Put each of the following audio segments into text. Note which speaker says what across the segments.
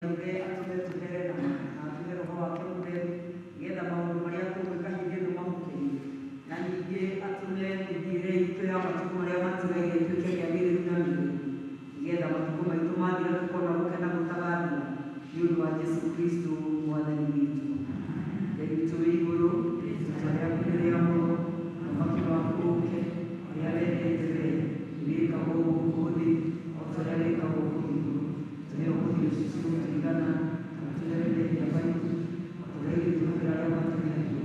Speaker 1: Ithe atũme tũhere na ma, na atũhe Roho wake Mũtheru, nĩgetha maũndũ marĩa tũgwĩka hĩndĩ ĩno mamũkenie, na ningĩ atũme mĩthiĩre itũ ya matukũ marĩa matigaire ĩtuĩke mĩagĩrĩru na mĩtheru, nĩgetha matukũ maitũ mathira tũkona gũkena gũtagathira, nĩ ũndũ wa Jesu Kristo Mwathani witũ. Ngai witũ wĩ igũrũ, rĩĩtwa rĩaku nĩ rĩamũrwo, ũthamaki waku ũũke, ũrĩa wendete wee nĩwĩkagwo gũkũ thĩ o ta ũrĩa wĩkagwo kũu igũrũ. Tũhe ũmũthĩ irio citũ cia gũtũigana, na ũtũrehere mehia maitũ, o ta ũrĩa ithuĩ tũrehera arĩa matwĩhagia.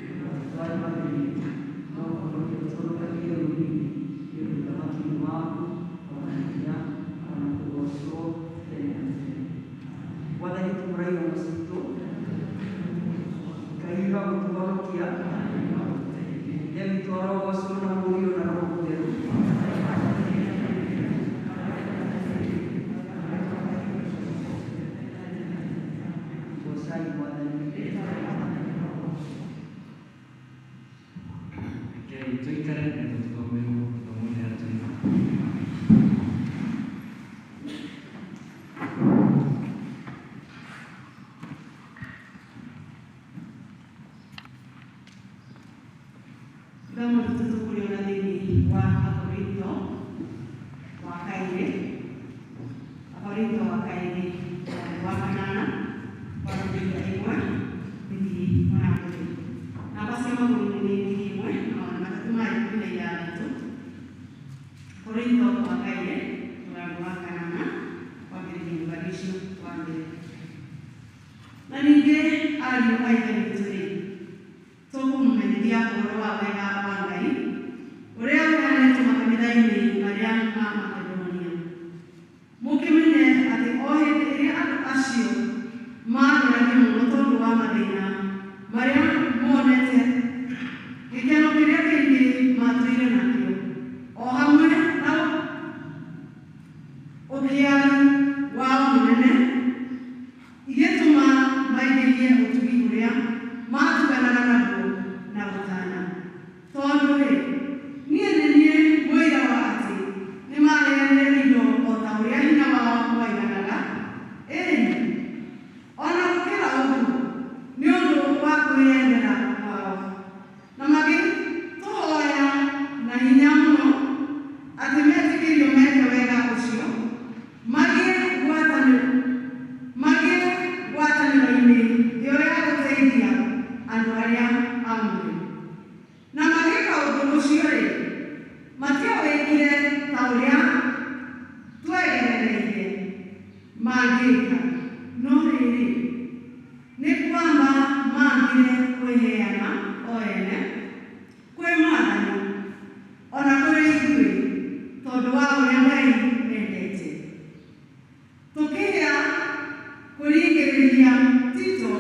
Speaker 1: Na ndũgatũtware magerio-inĩ, no ũhonokie ũtũhonokagie ũũru-inĩ, nĩ ũndũ ũthamaki nĩ waku, o na hinya, o na kũgoocwo tene na tene. Mwathani tumũra iromo citũ, Ngai wa gũtũhonokia, Ithe witũ arogocwo na Mũriũ na Roho Mũtheru. Gocai Mwathani.
Speaker 2: Rekei tũikare nĩgetha tũthomerwo ithomo rĩrĩa twĩna.
Speaker 3: Ithomo ritũ tũkũrĩona thĩinĩ wa Akorintho wa kairĩ, Akorintho wa kairĩ mũrango wa kanana kwambĩrĩria ĩmwe gũthiĩ ona mbere. Namba cia magũrũ-inĩ nĩ 1316. Akorintho wa kairĩ mũrango wa kanana kwambĩrĩria mũhari ũcio wa mbere. Na ningĩ ariũ a Ithe witũ-rĩ, tũkũmũmenyithia ũhoro wa wega wa Ngai ũrĩa ũheanĩtwo makanitha-inĩ marĩa ma Makedonia. Mũkĩmenye atĩ o hĩndĩ ĩrĩa andũ acio maageragio mũno tondũ wa mathĩna marĩa moonete, gĩkeno kĩrĩa kĩingĩ maatũire nakĩo, o hamwe na ũkĩaru wao mũnene, igĩtũma maingĩhie ũtugi ũrĩa maatuganaga naguo na gũtana. Tondũ-rĩ, niĩ nĩ niĩ mũira wa atĩ nĩmaheanire indo o ta ũrĩa hinya wao waiganaga, ĩĩ-ni, o na gũkĩra ũguo, nĩ ũndũ wa kwĩyendera kwao, na magĩtũhoya na hinya mũno atĩ metĩkĩrio meke wega ũcio, magĩe ngwatanĩro magĩe ngwatanĩro-inĩ ĩyo ya gũteithia andũ arĩa aamũre. Na magĩka ũndũ ũcio-rĩ, matiawĩkire ta ũrĩa twegerereirie mangĩka, no rĩrĩ, nĩ kwamba maambire kwĩheana o ene kwĩ Mwathani, o na kũrĩ ithuĩ, tondũ wa ũrĩa Ngai endete. Tũkĩgĩa kũringĩrĩria Tito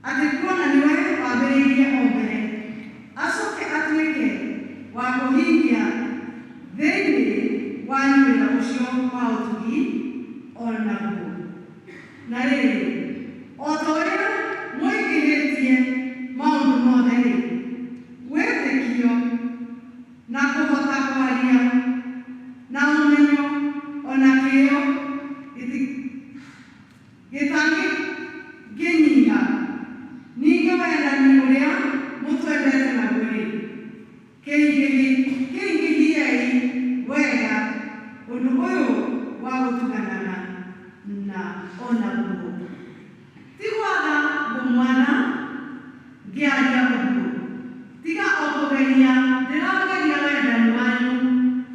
Speaker 3: atĩ kuona nĩwe wambĩrĩirie o mbere, acoke atuĩke wa kũhingia thĩinĩ wanyu wĩra ũcio wa ũtugi o naguo. Na rĩrĩ, o ta ũrĩa mũingĩhĩtie maũndũ mothe-rĩ, wĩtĩkio, na kũhota kwaria, na ũmenyo, o na kĩyo gĩtangĩnyiha, ningĩ wendani ũrĩa mũtwendete naguo-rĩ, kĩingĩhiei wega ũndũ ũyũ wa gũtugana na o naguo. Ti gwatha ngũmwatha ngĩaria ũguo, tiga o kũgeria ndĩrageria wendani wanyu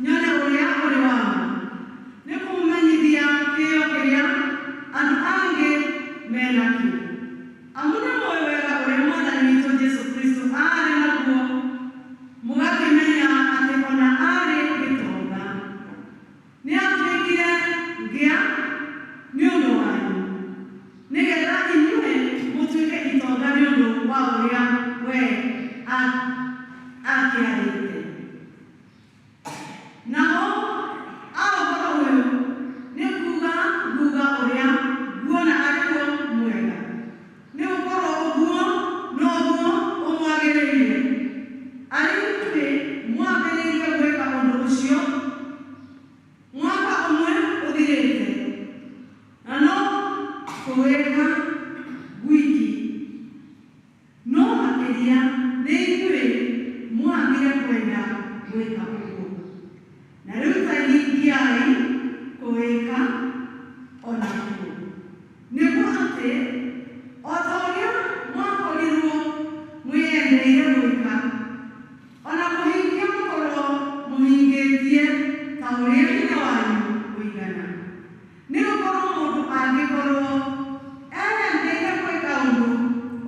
Speaker 3: nyone ũrĩa ũrĩ wa ma, nĩ kũmũmenyithia kĩyo kĩrĩa andũ angĩ me nakĩo. Amu nĩmũũĩ wega ũrĩa Mwathani witũ Jesu Kristo aarĩ naguo, mũgakĩmenya atĩ o na aarĩ gĩtonga, nĩaatuĩkire ngĩa nĩ ũndũ wanyu, nĩ getha inyuĩ mũtuĩke itonga nĩ ũndũ wa ũrĩa we aakĩarĩte. Naho ha ũhoro ũyũ, nĩ kuuga nguuga ũrĩa nguona arĩ guo mwega, nĩ gũkorũo ũguo noguo ũmwagĩrĩire, arĩ inyuĩ mwambĩrĩirie gwĩka ũndũ ũcio mwaka ũmwe ũthirĩte, na no Kũwĩka gwiki no makĩria nĩ ithuĩ mwagire kwenda gwĩka ũguo na rĩu ta hingiai kũwĩka onakuo nĩguo atĩ o ta ũrĩa mwakorirwo mwĩyendeire gwĩka ona kũhingia mũkorwo mũhingĩtie ta ũrĩa hinya wanyu ũigana. Nĩ gũkorwo mũndũ angĩkorwo eyendeire gwĩka ũndũ,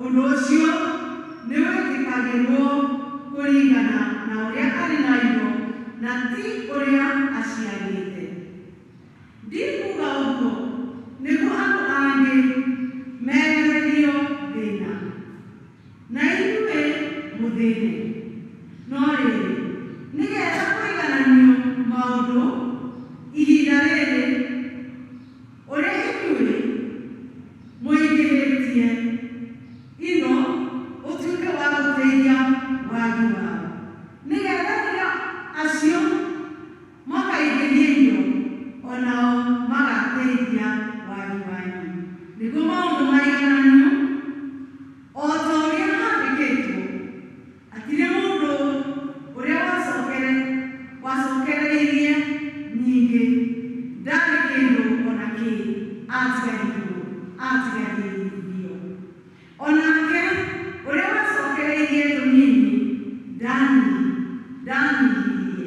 Speaker 3: ũndũ ũcio nĩ wĩtĩkagĩrwo kũringana na ũrĩa arĩ na indo na ti ũrĩa aciagĩte. Ndikuuga ũguo nĩguo andũ angĩ mehererio thĩna na inyuĩ mũthĩne, no rĩrĩ nĩgetha kũigananio maũndũ ihinda rĩrĩ ũrĩa inyuĩ mũingĩhĩtie ino ũtuĩke wa gũteithia wagi wao, nĩgetha rĩrĩa acio makaingĩhia indo onao magateithia wagi wanyu, nĩguo maũndũ maigananio o ta ũrĩa handĩkĩtwo hatirĩ mũndũ ũrĩa wacokereirie nyingĩ ndarĩ kĩndũ ona kĩ atigarĩirio, onake ũrĩa wacokereirie tũnini ndanyihirie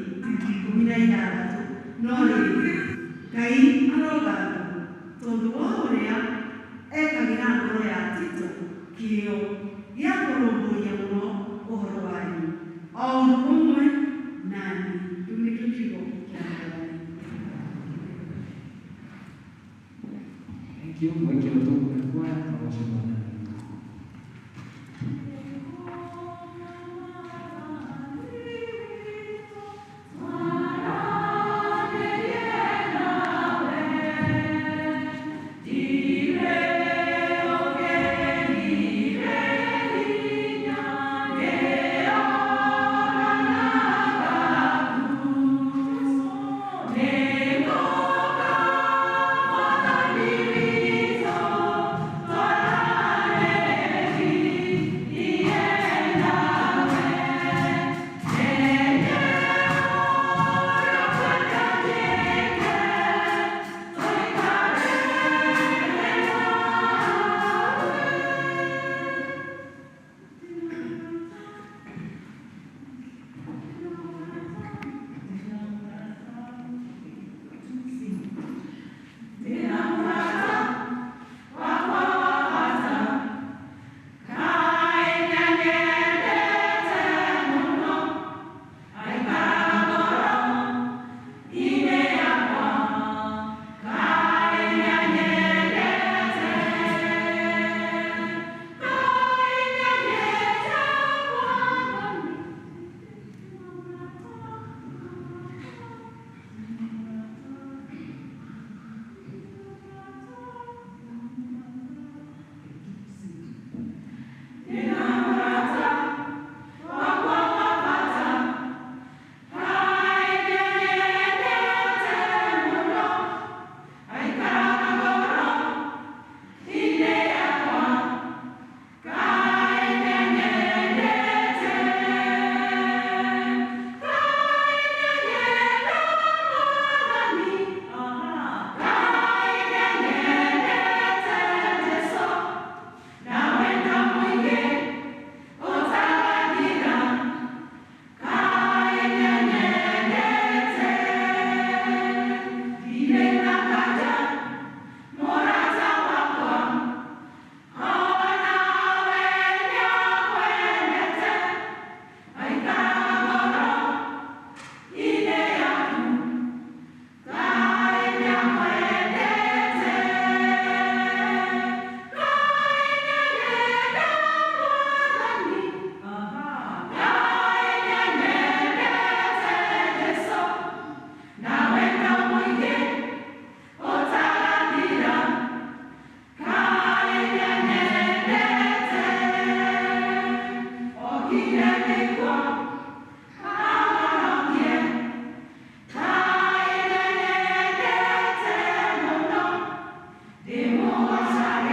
Speaker 3: 16. No rĩrĩ, Ngai arogathwo tondũ wa ũrĩa ekagĩra ngoro ya Tito kĩyo gĩa kũrũmbũiya mũno ũhoro wanyu o ũndũ ũmwe nani. Kĩu nĩkĩo kiugo kĩa Mwathani.
Speaker 2: Thank you. Mwĩkĩro tũkũmekuoya magoce Mwathani.
Speaker 4: Ndĩmũgoocaga.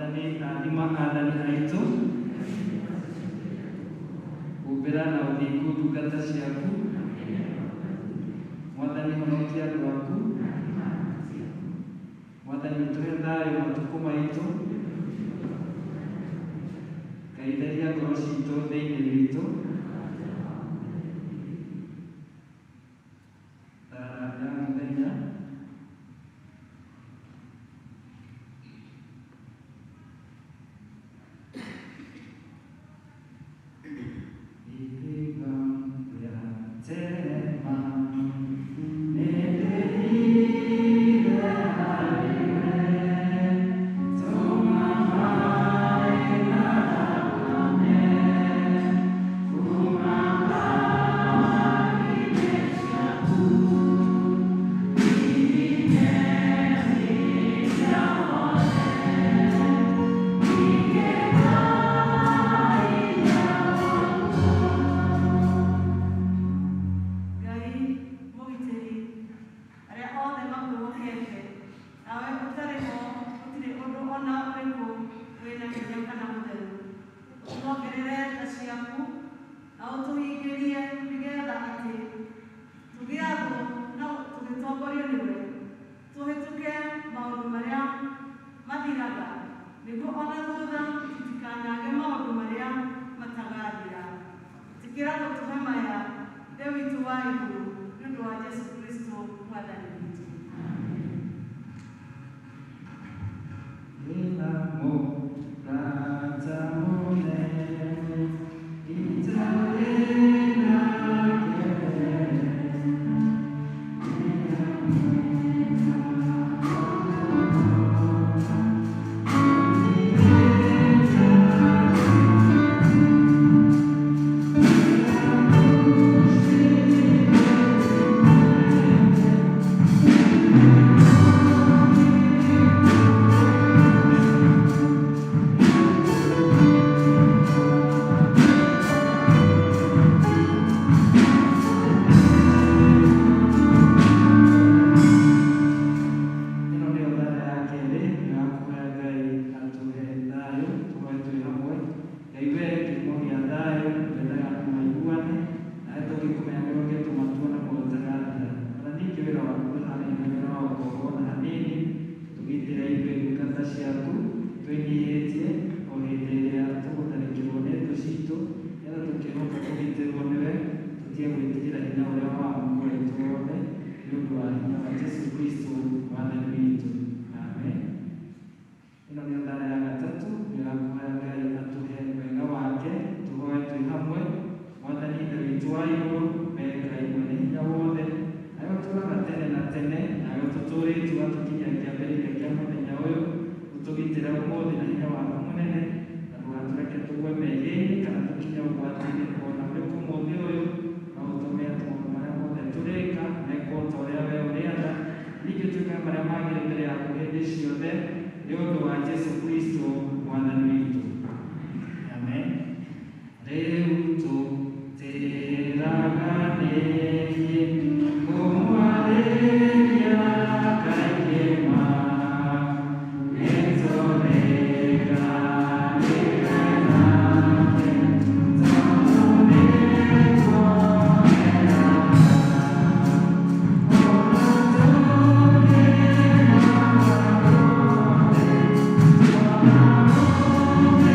Speaker 2: Mwathani rathima athani aitũ, humbĩra na ũthingu ndungata ciaku. Mwathani honokia andũ aku. Mwathani ũtũhe thayũ matukũ maitũ. Ngai theria ngoro citũ thĩinĩ witũ. Thara ya mũthenya. Ihiga rĩa tema nĩndĩrire harĩ we, tũma maĩ na thakame kuma mbaara-inĩ ciaku, nginya mĩthia wothe, ningĩ hinya waku.
Speaker 3: Ngai mũgitĩri, arĩa othe makwĩhokete, nawe ũtarĩ ho gũtirĩ ũndũ ona ũrĩkũ wĩna hinya kana mũtheru. Ũtuongerere tha ciaku na ũtũhingĩrie nĩgetha atĩ tũgĩathwo na tũgĩtongorio nĩwe, tũhĩtũke maũndũ marĩa mathiraga, nĩguo ona thutha tũtikanage maũndũ marĩa matagathira. Ĩtĩkĩra gũtũhe maya, Ithe witũ wa igũrũ, nĩ ũndũ wa Jesũ Kristo Mwathani witũ.
Speaker 2: Ndĩna mũrata mũnene, itarĩ na kelele. Ĩno nĩyo thara ya kerĩ ya kũhoya Ngai atũhe thayũ, tũhoe twĩ hamwe. Ngai we kĩhumo gĩa thayũ, wendaga andũ maiguane, nawe tũngĩkũmenya nĩwe ũngĩtũma tuone muoyo ũtagathira. Ona ningĩ wĩra waku ndũhanaine na wĩra wa ũkombo ona hanini, tũgitĩre ithuĩ ndungata ciaku, twĩnyihĩtie o hĩndĩ ĩrĩa tũgũtharĩkĩrwo nĩ thũ citũ, nĩgetha tũkĩhoka kũgitĩrwo nĩwe, tũtige gwĩtigĩra hinya ũrĩa wa muoyo witũ wothe, nĩ ũndũ wa hinya wa Jesũ Kristo Mwathani witũ. Amen. Ĩno nĩyo thara ya gatatũ, nĩyo ya kũhoya Ngai atũhe wega wake, tũhoe twĩ hamwe. Mwathani Ithe witũ wa igũrũ, we Ngai mwene hinya wothe, nawe ũtũũraga tene na tene, nawe ũtũtũũrĩtie ũgatũkinyia kĩambĩrĩria kĩa mũthenya ũyũ, ũtũgitĩre ũmũthĩ na hinya waku mũnene, na ndũgatũreke tũgwe mehia-inĩ kana tũkinye ũgwati-inĩ ona ũrĩkũ ũmũthĩ ũyũ, no ũtũme atĩ maũndũ marĩa mothe tũrĩka mekwo ta ũrĩa we ũrĩenda, ningĩ twĩkage marĩa magĩrĩire mbere yaku hĩndĩ ciothe, nĩ ũndũ wa Jesũ Kristo Mwathani witũ. Amen. Rĩu tũtĩraganĩrie kũmwarĩria kaingĩ ma, nĩtũrĩkanĩre nake, tondũ nĩtuoneraga. Ona tũngĩmaga wothe,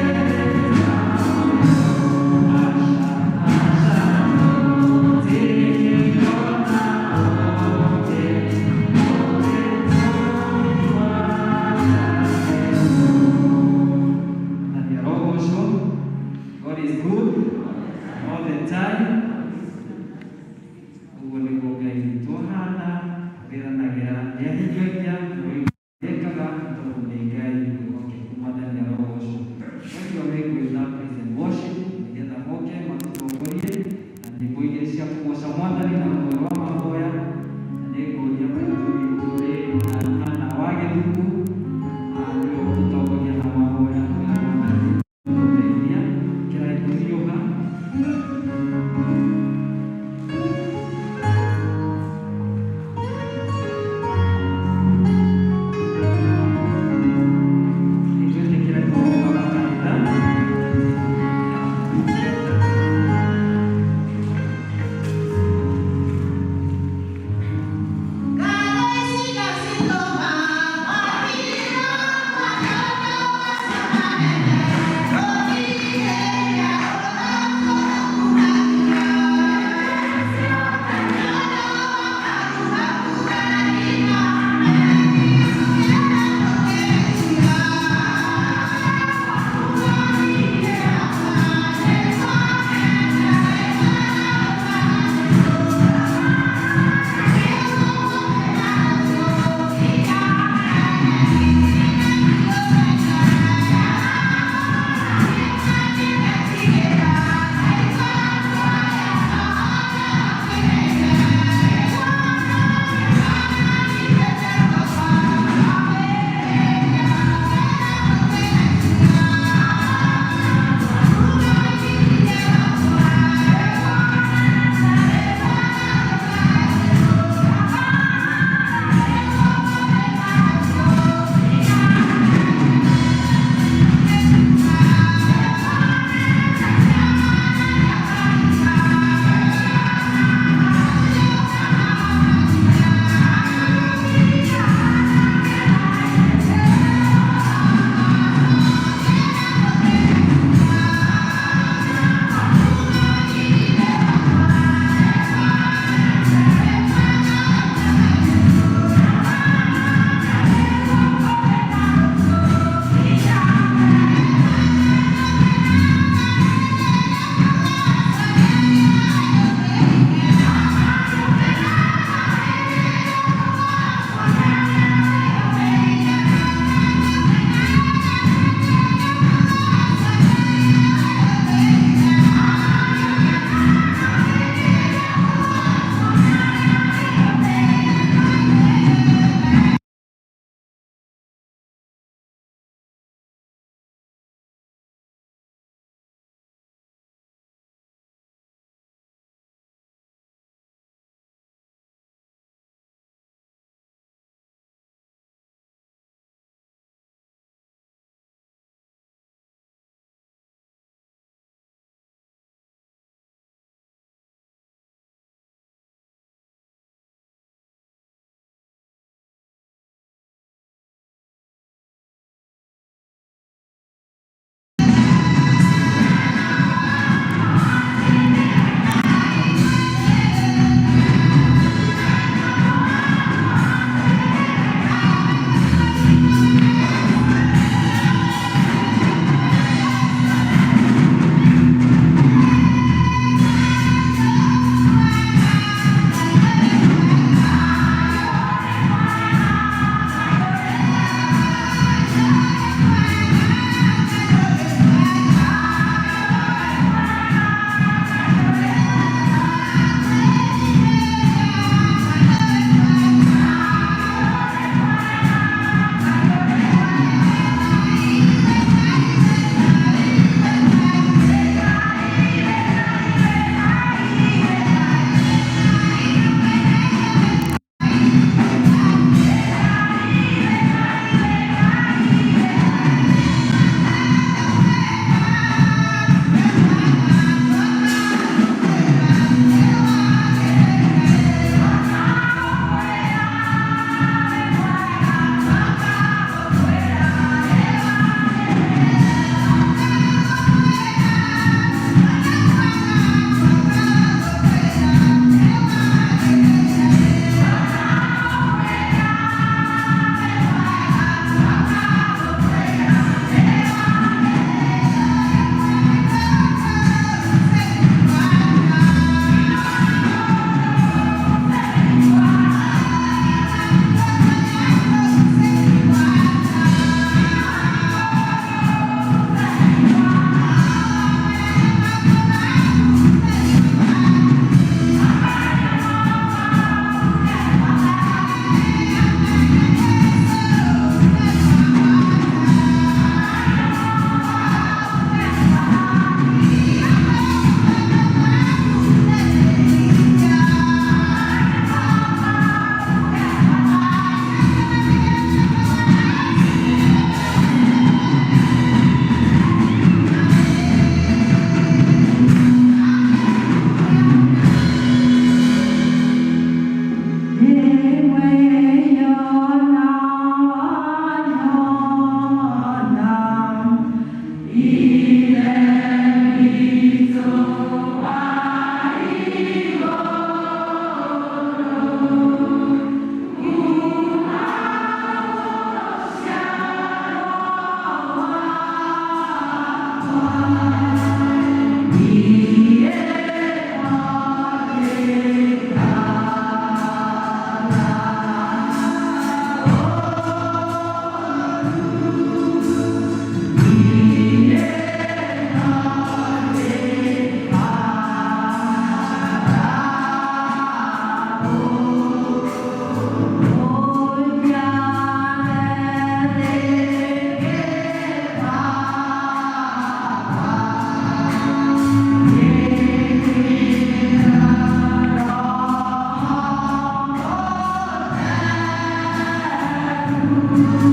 Speaker 1: Amen.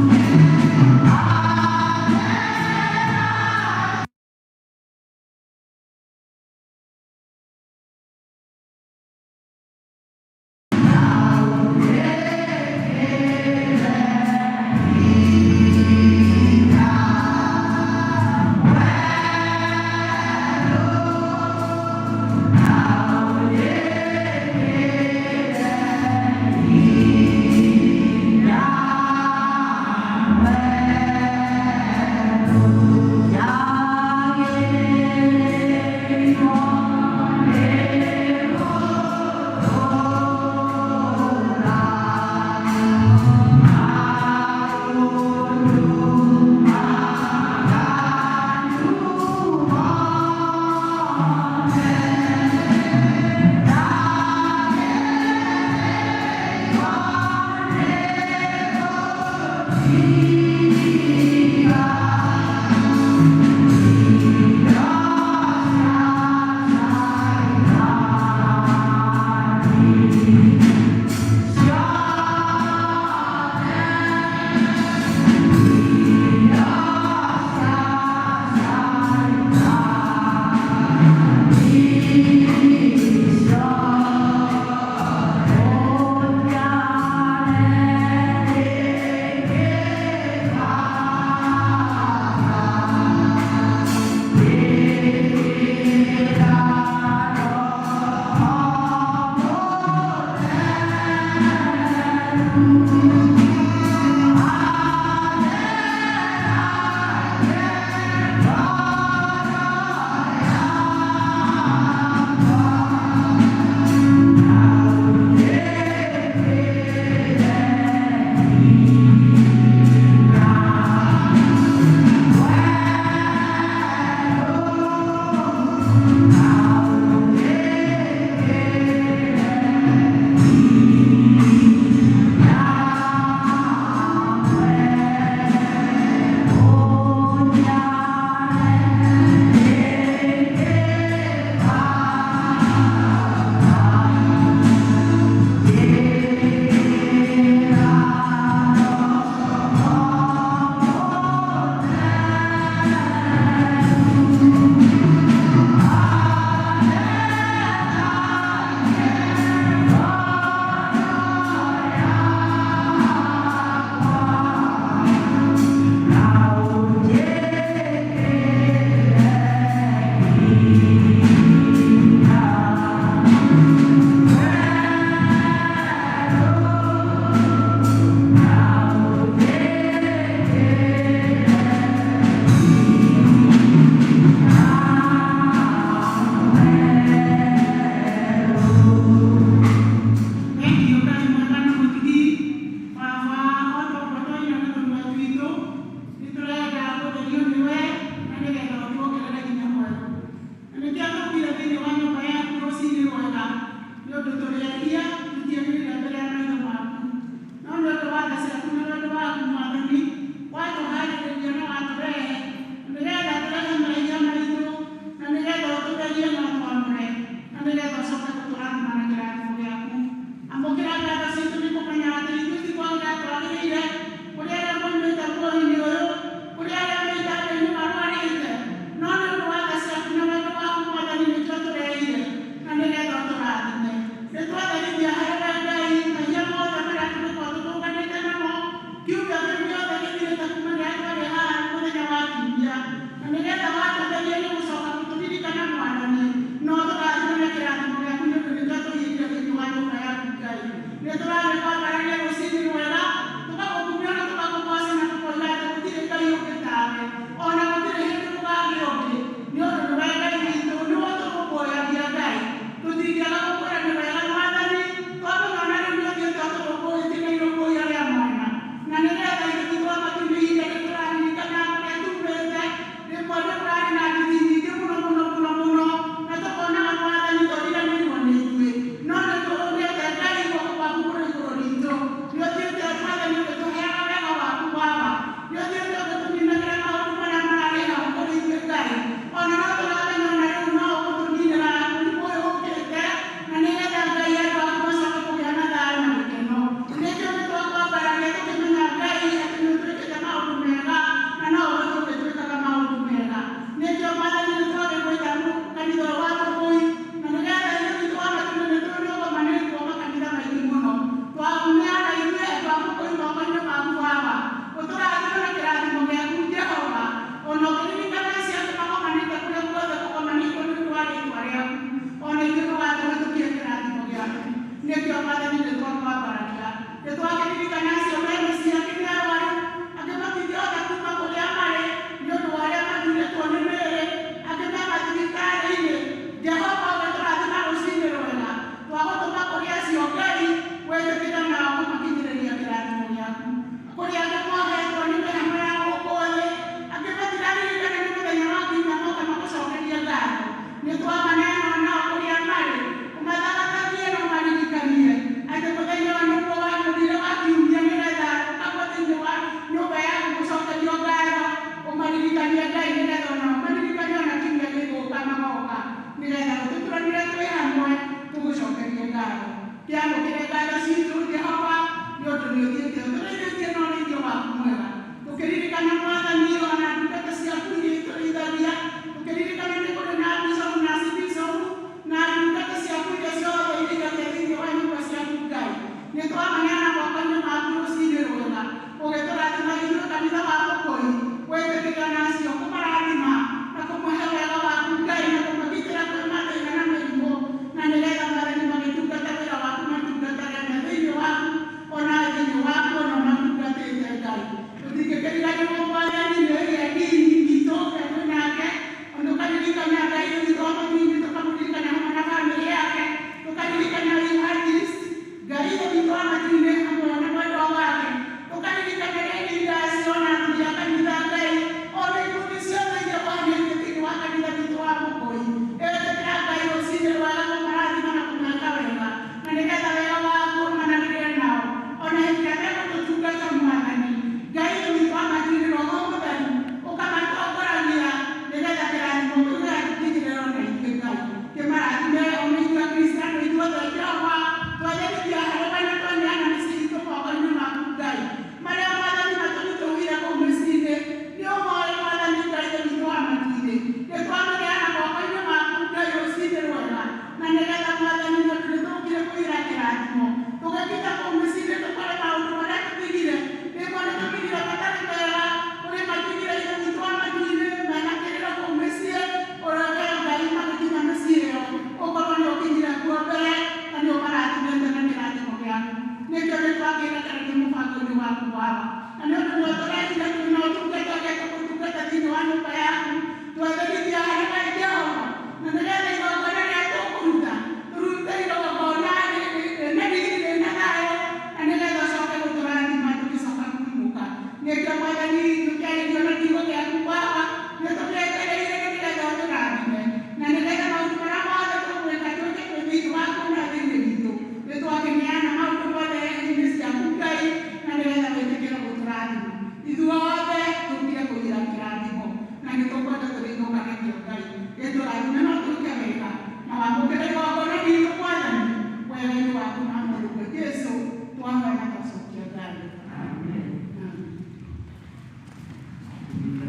Speaker 4: waku Baba. Na nĩ ũndũ mwatũrathire twĩna ũtungata ũrĩa tũgũtungata thĩinĩ wa nyũmba yaku, twatherithia harĩ Ngai Jehova, na nĩgetha igongona rĩrĩa tũkũruta, tũrute igongona rĩna riri rĩna thayũ, na nĩgetha ũcoke gũtũrathima tũgĩcoka kũinũka. Nĩkĩo Mwathani tũkĩarĩrio na kiugo gĩaku Baba, nĩtũgĩetereire na nĩgetha ũtũrathime, na nĩgetha maũndũ marĩa mothe tũgwĩka twĩke twĩ thĩinĩ waku na thĩinĩ witũ. Nĩtwakĩneana maũndũ mothe inĩ ciaku Ngai, na nĩgetha wĩtĩkĩre gũtũrathima. Ithuothe tũkire kũiyĩra kĩrathimo, na nĩtũkwenda tũrĩinũka nakĩo Ngai. Gĩtũrathime no twĩke wega, na wamũkĩre igongona ritũ Mwathani, wega-inĩ waku na mũrũguo Jesũ, twahoya na twacokia ngatho. Amen.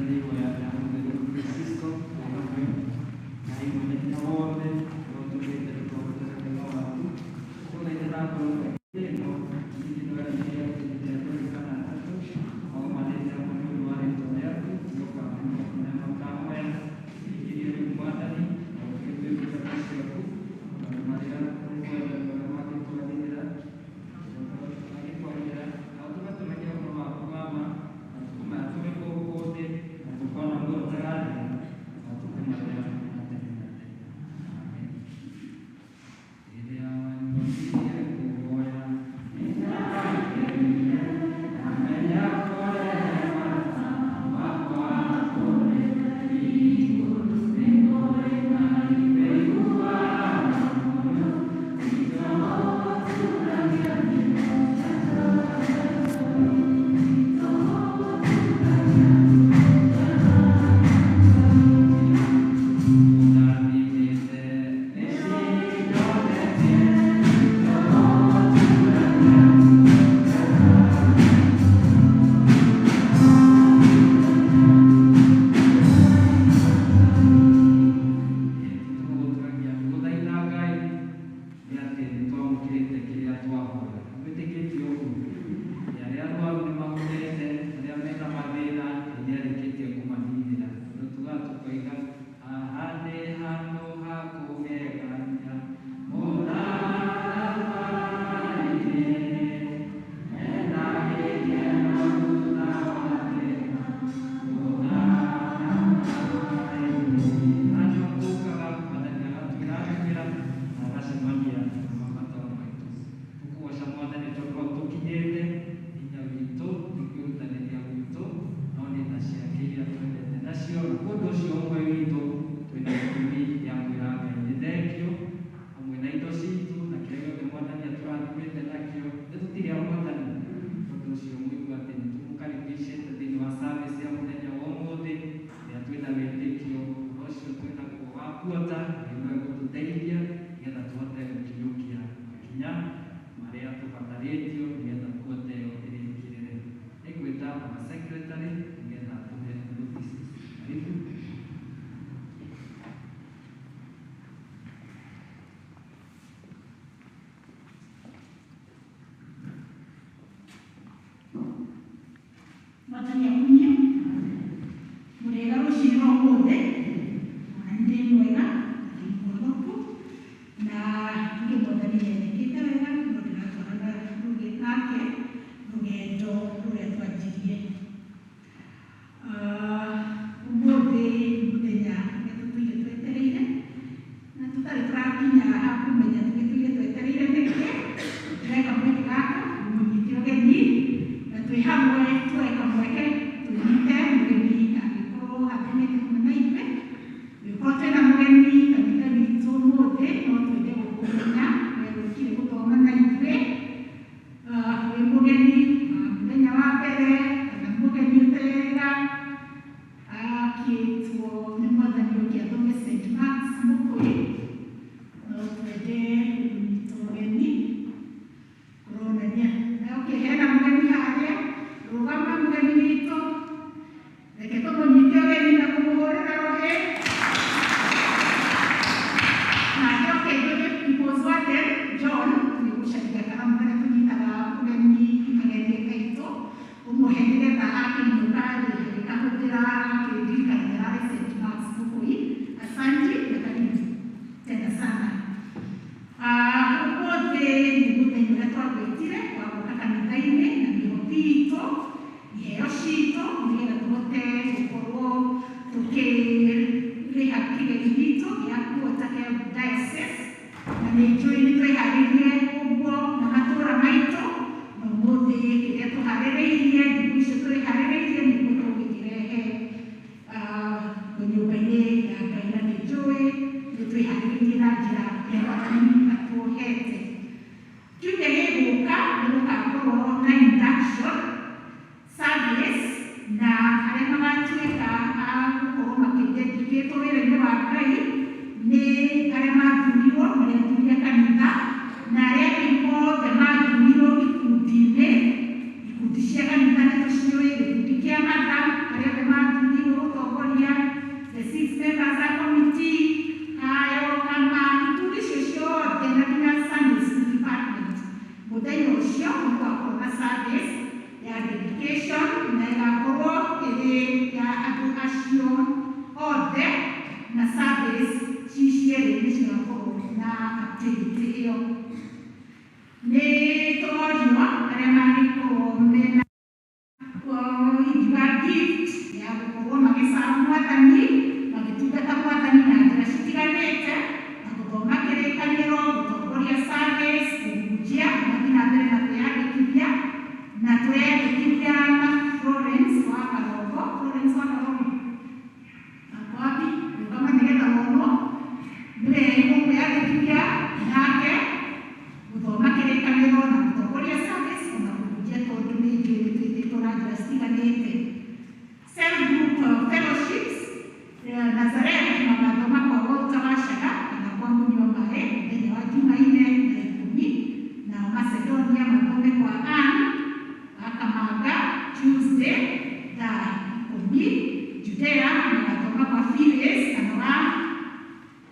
Speaker 2: Nĩ ihoya rĩa Mũtheru Francisco hamwe na imwe na wothe ũrĩa ũtũmĩte tũkahota wega waku. Tũthaithaga ngoro ĩno ningĩ nĩweranĩire atĩ hĩndĩ ĩrĩa tũrĩ kana atatũ maumanĩte hamwe nĩ ũndũ wa rĩĩtwa rĩaku nĩũkamenya marĩa makahoya. Iria rĩu Mwathani na ũtuge twĩ ndungata ciaku maũndũ marĩa ũkwenda marĩa mangĩtwagĩrĩra mangĩtwagĩrĩra na ũtũme tũmenye ũhoro waku mama na tũkũmenya tũrĩ gũkũ thĩ na tũkona muoyo ũtagathira matukũ marĩa ma tene na tene. Amen. Rĩrĩa wanyonirie kũhoya nĩndakenire ndamenya kũrehema wakwa kũrĩ igũrũ nĩ kũrĩ Ngai wĩiguaga mũno ũndathimĩte nĩcinyonetie. Tũgũtũragia gũthaitha Ngai nĩ atĩ nĩ twamũkĩrĩte kĩrĩa twahoya. Mwĩtĩkĩtie ũguo? Nĩ arĩa arwaru nĩ mahonete, arĩa mena mathĩna Ngai nĩ arĩkĩtie kũmaninĩra. Tondũ tugaga tũkoiga haha nĩ handũ ha kũgegania mũtharaba-inĩ hena gĩkeno thutha wa thĩna mũtharaba-inĩ. Nanyo tũkaga Mwathani agatwĩrathimĩra na agacemania na mabataro maitũ. Tũkũgoca Mwathani tondũ hau tũkinyĩte hinya witũ nĩ kwĩrutanĩria gwitũ no nĩ tha ciake iria twendete nacio na ũndũ ũcio ũmwe witũ twĩna gĩtũmi gĩa kwĩra Ngai nĩ thengiũ hamwe na indo citũ na kĩrĩa gĩothe Mwathani atũrathimĩte nakĩo nĩ tũtige Mwathani. Ũndũ ũcio mũigua atĩ nĩ tũmũkaribicĩte thĩinĩ wa service ya mũthenya wa ũmũthĩ rĩrĩa twĩna wĩtĩkio ũhoro ũcio twĩnaguo wa kuota Ngai no egũtũteithia nĩgetha tũhote gũkinyũkia makinya marĩa tũbatarĩtio nĩgetha kuota ĩyo ĩrĩkĩrĩre. Nĩngwĩta our secretary nĩgetha atũhe notices. Karibu.
Speaker 4: Mwathani akunye mũrĩega rũcinĩ rwa ũmũthĩ, ona nĩ ndĩ mwega na ndĩ mũhonoku na ningĩ Mwathani nĩanyĩkĩte wega no ndĩratwarana nake rũgendo rũrĩa twanjirie. Ũmũthĩ nĩ mũthenya ũrĩa tũtũire twetereire na tũtarĩ tũrakinya ha kũmenya tũgĩtũire twetereire nĩkĩ. Ndĩreka mweke gaka mũnyite ũgeni na twĩ hamwe tuoe kamweke tũnyite mũgeni angĩkorwo atũmĩte hamwe na ithuĩ. Angĩkorwo twĩna mũgeni kanitha witũ ũmũthĩ no twende gũkũmenya we ũkire gũthoma na ithuĩ, wĩ mũgeni wa mũthenya wa mbere kana mũgeni ũterĩga akĩtwo nĩ Mwathani ũngĩ athome St. Mark's Mũkũyĩ, no twende kũnyita ũgeni kũronania. Okay, hena mũgeni harĩa, rũgama mũgeni witũ, reke tũmũnyite ũgeni na kũmũhũrĩra rũhĩ. Nake okay, twĩke People's Warden John nĩ gũcaria karamu karĩa tũnyitaga ũgeni ageni aitũ ũmũhe nĩgetha akĩinũka rĩ agĩkahũthĩra akĩririkana ararĩ St. Mark's Mũkũyĩ. Asante na karibu.
Speaker 5: itũ, iheo citũ, nĩgetha tũhote gũkorwo tũkĩrĩha kĩgeri gitũ gĩa kuota kĩa diocese. Na nĩ njũĩ nĩ twĩharĩrie ũguo na matũũra maitũ, na ũmũthĩ kĩrĩa tũharĩrĩirie, thikũ icio tũrĩharĩrĩirie nĩguo tũgĩkĩrehe nyũmba-inĩ ya Ngai, na nĩ njũĩ nĩ twĩharĩrĩirie na njĩra ĩrĩa Mwathani atũhete. Kiumia gĩgũka nĩ gũgakorwo na induction service, na arĩa magatuĩka a gũkorwo makĩdedicatwo wĩra-inĩ wa Ngai nĩ arĩa mathurirwo, marĩa athuri a kanitha, na arĩa angĩ othe mathurirwo ikundi-inĩ, ikundi cia kanitha nĩ tũciũĩ, gĩkundi kĩa matha, arĩa othe mathurirwo gũtongoria the 6 members a committee, hayo kama ikundi icio ciothe na nginya Sunday school department. Mũthenya ũcio nĩ gũgakorwo na service ya dedication, na ĩgakorwo ĩrĩ ya andũ acio othe, na service ci cierĩ nĩ cigakorwo na activity ĩyo. Nĩ tũrorio arĩa mangĩkorwo mena ingiuga gift ya gũkorwo magĩcaa Mwathani, magĩtungata Mwathani na njĩra citiganĩte, na gũthoma kĩrĩkanĩro, gũtongoria service, kũhunjia, mathiĩ na mbere na kwĩyandĩkithia. Na tũreyandĩkithia na Florence wa Karongo. Florence wa Karongo ako wapi? Rũgama nĩgetha wonwo. Nĩwe ũkwĩyandĩkithia nake gũthoma kĩrĩkanĩro na gũtongoria service ona kũhunjia, tondũ nĩ njũĩ nĩ twĩtĩtwo na njĩra citiganĩte. Cell group fellowships, Nazareth magathoma kwa Walter Wachaga kana kwa Mũnyua Maĩ mũthenya wa Jumaine thaa 10, nao Macedonia mathome kwa Ann Akamanga Tuesday thaa 10, Judea magathoma kwa Phyllis kana wa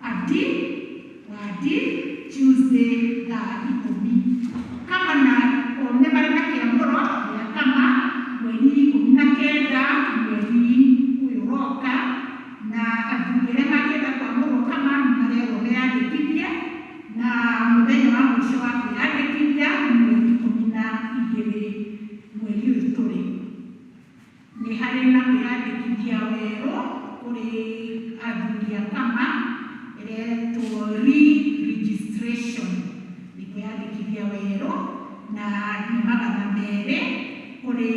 Speaker 5: Adi wa Adi Tuesday thaa 10. Kama na nĩ marĩ na kĩamũro gĩa kama mweri 19 mweri ũyũ ũroka, na athuri arĩa mangĩenda kwamũrwo kama nĩ marerwo meyandĩkithie, na mũthenya wa mũico wa kwĩyandĩkithia nĩ mweri 12 mweri ũyũ tũrĩ. Nĩ harĩ na kwĩyandĩkithia werũ kũrĩ athuri a kama ĩretwo re-registration, nĩ kwĩyandĩkithia werũ, na nĩ 200 kũrĩ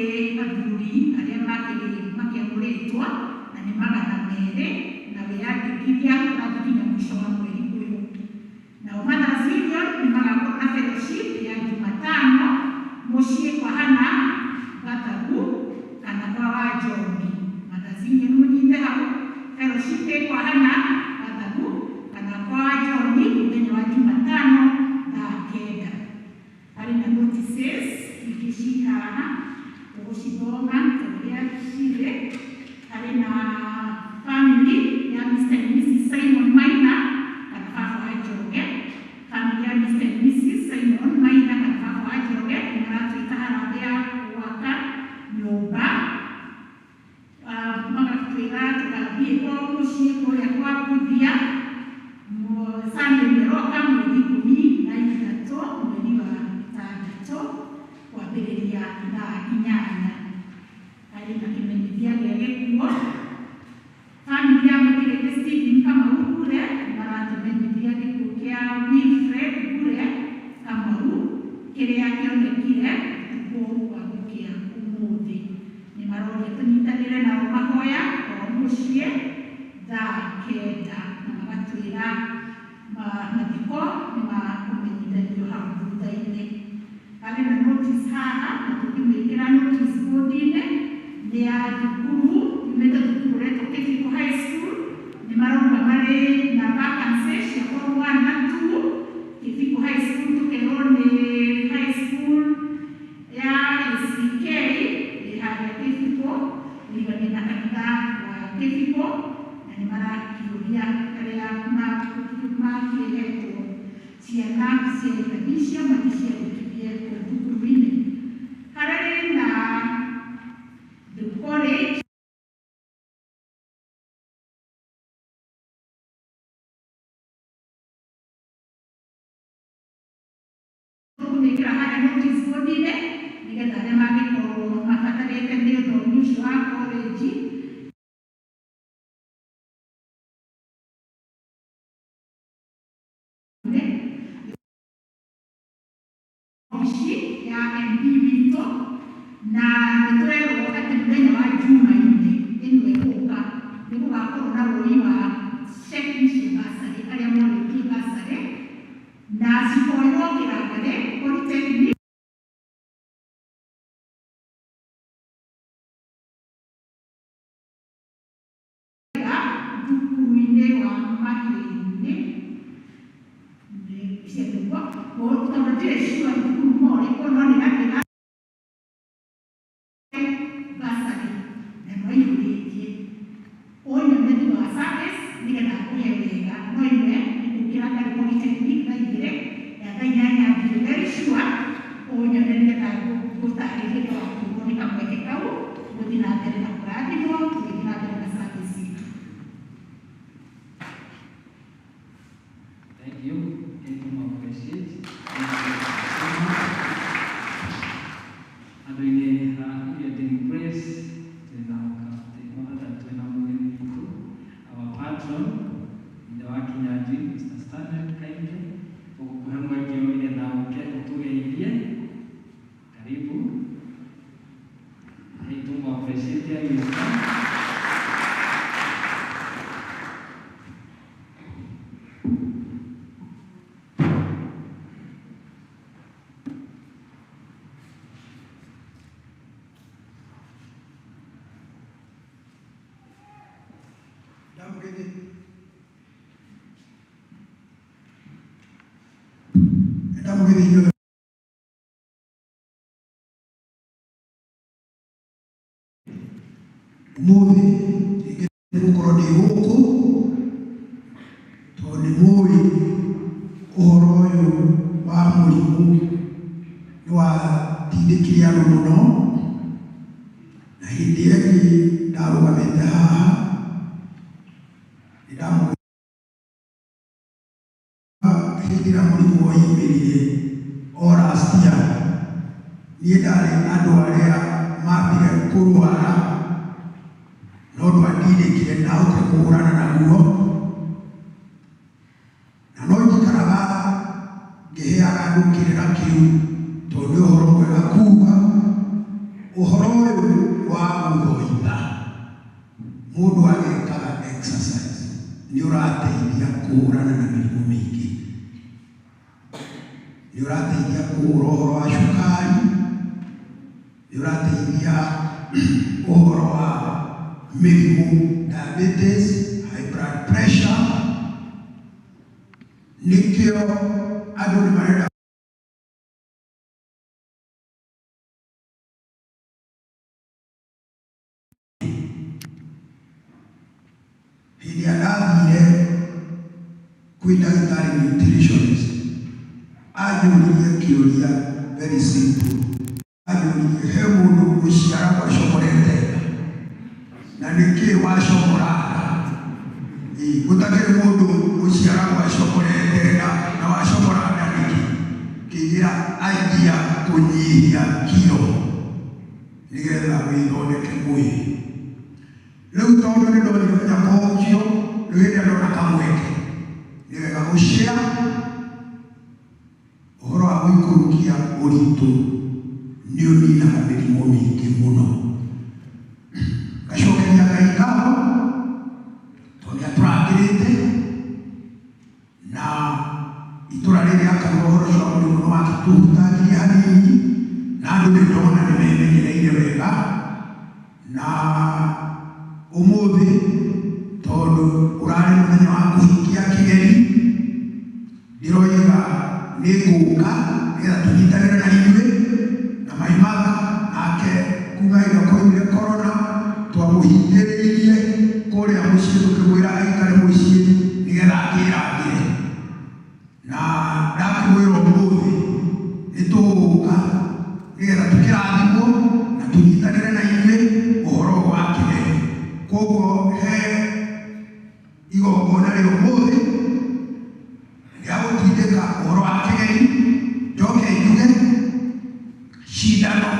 Speaker 5: athuri arĩa makĩamũrĩtwo, na nĩ 200, na wĩyandĩkithia ũrathiĩ nginya mũico wa mweri ũyũ. Nao Mothers Union nĩ magakorwo na fellowship ya Jumatano mũciĩ kwa Hana Gathagu kana kwa Wanjombi. Mothers Union mũnyite hau, fellowship ĩ kwa Hana Gathagu kana kwa Wanjombi mũthenya wa Jumatano thaa 9. Harĩ na notices ingĩ ci haha ũgũcithoma ta ũrĩa cirĩ. Harĩ na family ya Mr. and Mrs. Simon Maina kana baba wa Njoroge. Family ya Mr. and Mrs. Simon Maina kana baba wa Njoroge nĩ maratwĩta harambee ya gwaka nyũmba. Magatwĩra tũgathiĩ kwao mũciĩ kũrĩa kwa Buthia Sunday ĩroka mweri 13 mweri wa 6 kwambĩrĩria thaa 8. Harĩ na kĩmenyithia gĩa gĩkuo. Family ya Mũkĩrĩte Stephen Kamau Kure maratũmenyithia gĩkuũ kĩa Wilfred Kure Kamau kĩrĩa kĩonekire ũtukũ wa gũkĩa ũmũthĩ. Nĩ maroria tũnyitanĩre nao mahoya kwao mũciĩ thaa 9, na magatwĩra mathiko nĩ makũmenyithanio hau thutha-inĩ. Harĩ na notice haha, na tũngĩmĩkĩra notice board-inĩ, nĩ ya thukuru yumĩte thukuru ũretwo Kĩbiko High School. Nĩ marauga marĩ na vacancy cia form 1 na 2. Kĩbiko High School tũkerwo nĩ high school ya ACK ĩ harĩa Kĩbiko, ũriganie na kanitha wa Kĩbiko, na nĩ marakĩũria arĩa makĩhetwo ciana cia irathi icio mathiĩ ciandĩkithie kũu thukuru-inĩ. Hararĩ na the college tũkũmĩkĩra harĩa notice board-inĩ nĩgetha arĩa mangĩkorwo Nĩguo tondũ ndirĩ sure nĩ thukuru ũrĩkũ no nĩ gakĩga bursary na no iyũrĩtie ũnyone thutha wa service nĩgetha ngũhe wega no imwe nĩ gũkĩra ngarĩ polytechnic thaa 2 ya thaa 8 ndirĩ very sure ũnyone nĩgetha ngũtarĩrie ndũgakĩũrwo nĩ kamweke kau gũthiĩ na mbere na kũrathimwo tũgĩthiĩ na mbere na service itũ.
Speaker 2: Thank you. Thank you, appreciate. Thank you so much. Andũ-inĩ a Redeeming Grace twĩna twĩna mũgeni witũ, our patron, ithe wa Kinyanjui, Mr. Stanley Kainge. Tũgũkũhe mweke ũyũ nĩgetha ũke ũtũgeithie. Karibu. Hey, tũmũ appreciate agĩũka.
Speaker 6: Ndamũgeithia ndamũgeithia inyuothe. Ũmũthĩ rĩngĩ nĩ gũkorwo ndĩ gũkũ tondũ nĩ mũĩ ũhoro ũyũ wa mũrimũ nĩ watindĩkire andũ mũno na hĩndĩ ĩrĩa ĩngĩ ndarũgamĩte haha nĩ ndamũ hĩndĩ ĩrĩa mũrimũ woimĩrire o last year niĩ ndarĩ andũ arĩa mambire kũrwara no ndwandindĩkire ndahotire kũhũrana naguo na no njikaraga ngĩheaga andũ kĩrĩra kĩu tondũ nĩ ũhoro mwega kuga ũhoro ũyũ wa gũthoitha mũndũ agĩkaga exercise nĩ ũrateithia kũhũrana na mĩrimũ mĩingĩ, nĩ ũrateithia kũhũra ũhoro wa cukari, nĩ ũrateithia ũhoro wa mĩrimũ diabetes, high blood pressure. Nĩkĩo andũ nĩ marenda hĩndĩ ĩrĩa ndathire kwĩ ndagĩtarĩ nutritionist anjũririe kĩũria very simple, anjũririe he mũndũ ũciaragwo acokorete nda na nĩkĩĩ wacokora nda? Ĩ gũtakĩrĩ mũndũ ũciaragwo acokorete nda na wacokora nda nĩkĩ? Kĩnjĩra anjia kũnyihia kiro nĩgetha wĩthondeke mwĩrĩ. Rĩu tondũ nĩ ndonire mũnyaka ũcio, rĩu hĩndĩ ĩrĩa ndona kamweke nĩ wega gũshare ũhoro wa gũikũrũkia ũritũ nĩ ũninaga mĩrimũ mĩingĩ mũno. Ngacokeria Ngai ngatho tondũ nĩ atũrangĩrĩte na itũra rĩrĩ akarua ũhoro ũcio wa mũrimũ nĩ wakĩtũhutangirie hanini na andũ nĩ ndona nĩ memenyereire wega na ũmũthĩ tondũ ũrarĩ mũthenya wa kũhingia kĩgeri ndĩroiga nĩ ngũka nĩgetha tũnyitanĩre na inyuĩ na my mother nake kuma hĩndĩ ĩrĩa kwaumire corona twamũhingĩrĩirie kũrĩa mũciĩ tũkĩmwĩra aikare mũciĩ nĩgetha akĩrangĩre na ndakĩmwĩra ũmũthĩ nĩ tũgũka nĩgetha tũkĩrathimwo na tũnyitanĩre na inyuĩ ũhoro ũyũ wa kĩgeri. Koguo he igongona rĩa ũmũthĩ rĩa gũtindĩka ũhoro wa kĩgeri njoke njuge cindano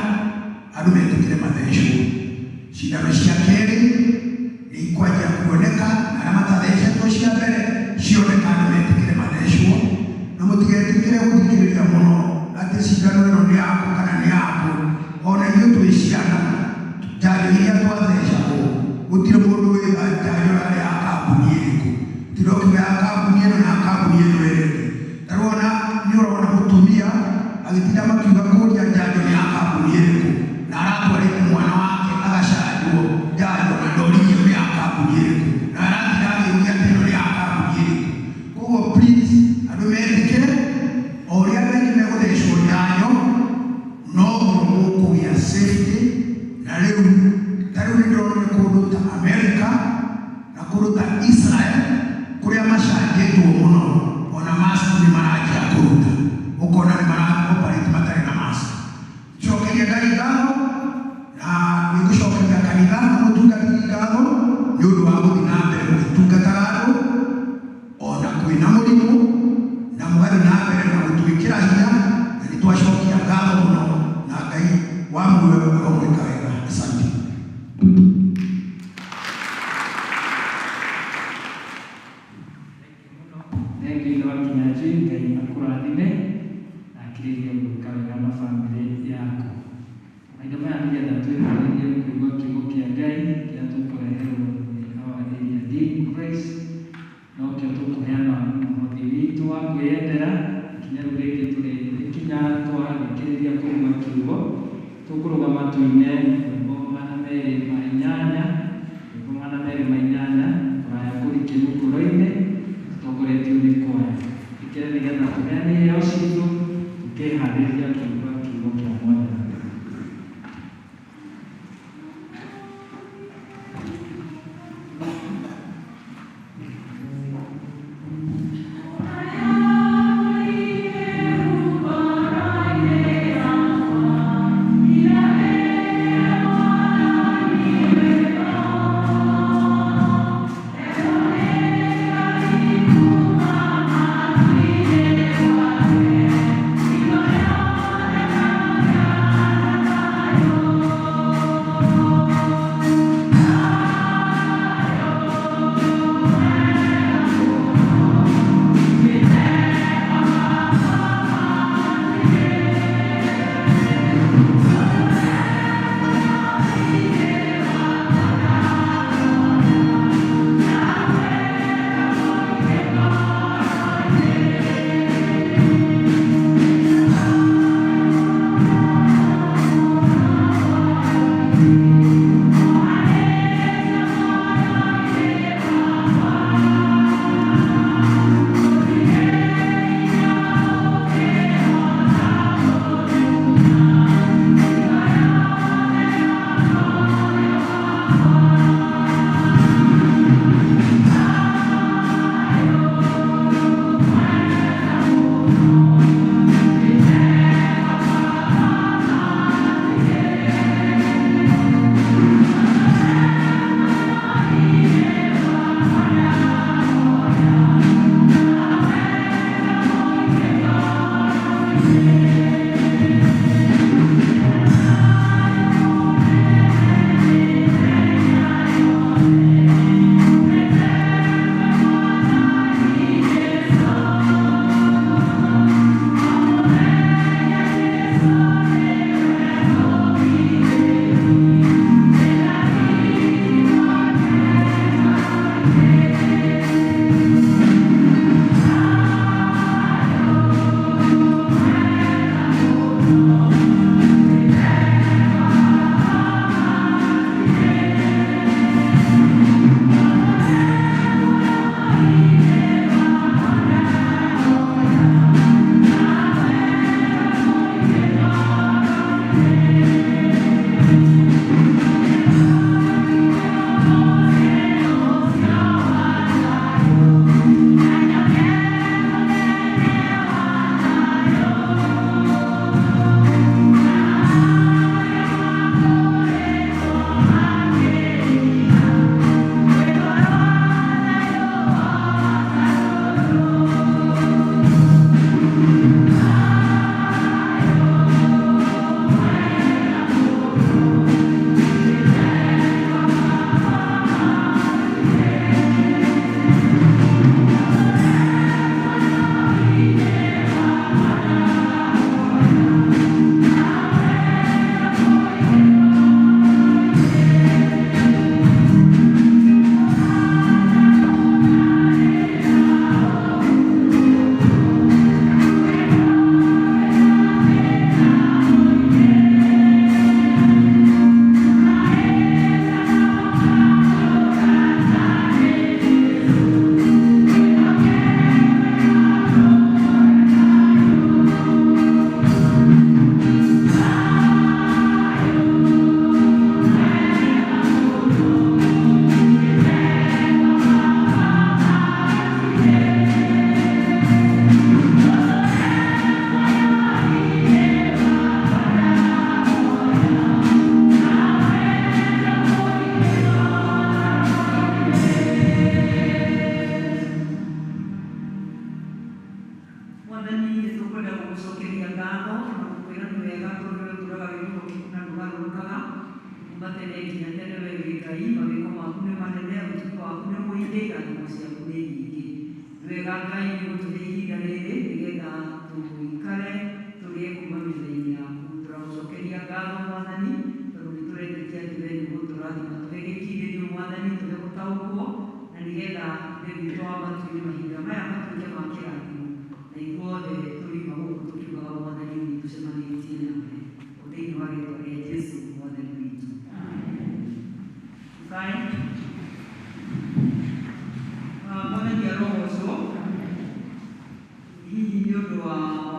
Speaker 6: andũ metĩkĩre mathecwo cindano cia kerĩ nĩ ikwanjia kuoneka na arĩa matathecetwo cia mbere cioneka andũ metĩkĩre mathecwo na mũtigetĩkĩre gũthikĩrĩria mũno atĩ cindano ĩno nĩ yaku kana nĩ yaku ona ithuĩ twĩ ciana njanjo iria twathecagwo gũtirĩ mũndũ wĩra njanjo yarĩ ya kambuni ĩrĩkũ tirokiuga ya kambuni ĩno na kambuni ĩno ĩrĩa ĩngĩ tarona nĩ ũrona mũtumia agĩtinda makiuga kũria njanjo nĩ ya kambuni ĩrĩkũ na aratwarĩte mwana wake agacanjwo njanjo na ndoririo nĩ ya kambuni ĩrĩkũ na aratinda akĩũria atĩ ĩno nĩ ya kambuni ĩrĩkũ. Koguo please andũ metĩkĩre Na rĩu ta rĩu nĩ ndĩronire kũndũ ta Amerika na kũndũ ta Israel kũrĩa macanjĩtwo mũno, ona mask nĩ maranjia kũruta, ũkona nĩ mara operate matarĩ na mask. Cokeria Ngai ngatho na nĩngũcokeria kanitha na mũtungatĩri ngatho nĩ ũndũ wa gũthiĩ na mbere gũgĩtungataga andũ ona kwĩna mũrimũ, na mũgathiĩ na mbere na gũtwĩkĩra hinya, na nĩ twacokia ngatho mũno, na Ngai wa muoyo aromwĩka wega. Asante.
Speaker 2: Thengiũ ithe wa Kinyanjui, Ngai akũrathime na akĩrĩrie gwĩka wega na bamĩrĩ yaku. Mahinda maya nĩgetha twĩharĩrie kũigua kiugo kĩa Ngai kĩrĩa tũkũreherwo nĩ our area Dean Grace, nokĩo tũkũheana mũhothi witũ wa kwĩyendera. Ikinya rĩu rĩngĩ tũrĩ ikinya twarĩkĩrĩria kũigua kiugo, tũkũrũgama tũine rwĩmbo 208, rwĩmbo 208, kũraya kũrikĩru ngoro-inĩ, tũtongoretio nĩ kwaya. Ĩkĩre nĩgetha tũheane iheo citũ tũkĩharĩria kũigua kiugo kĩa Mwathani.
Speaker 5: Yeah.
Speaker 1: Kuma tene nginya tene we wĩ Ngai, mawĩko maku nĩ manene, ũtugi waku nĩ mũingĩ, irathimo ciaku nĩ nyingĩ. Nĩ wega Ngai nĩ gũtũhe ihinda rĩrĩ nĩgetha tũikare tũrĩe kuma metha-inĩ yaku. Tũragũcokeria ngatho Mwathani, tondũ nĩ tũretĩkia atĩ we nĩ ũgũtũrathima. Tũhe gĩkirĩrio Mwathani, tũhe gũtaũkwo, na nĩgetha Ithe witũ wa matu-inĩ mahinda maya matuĩke ma kĩrathimo, na ithuothe tũriuma gũkũ tũkiugaga Mwathani nĩ tũcemanĩtie nawe. O thĩinĩ wa rĩtwa rĩa Jesũ Mwathani witũ. Tukae. Mwathani arogocwo. Hihi nĩ ũndũ wa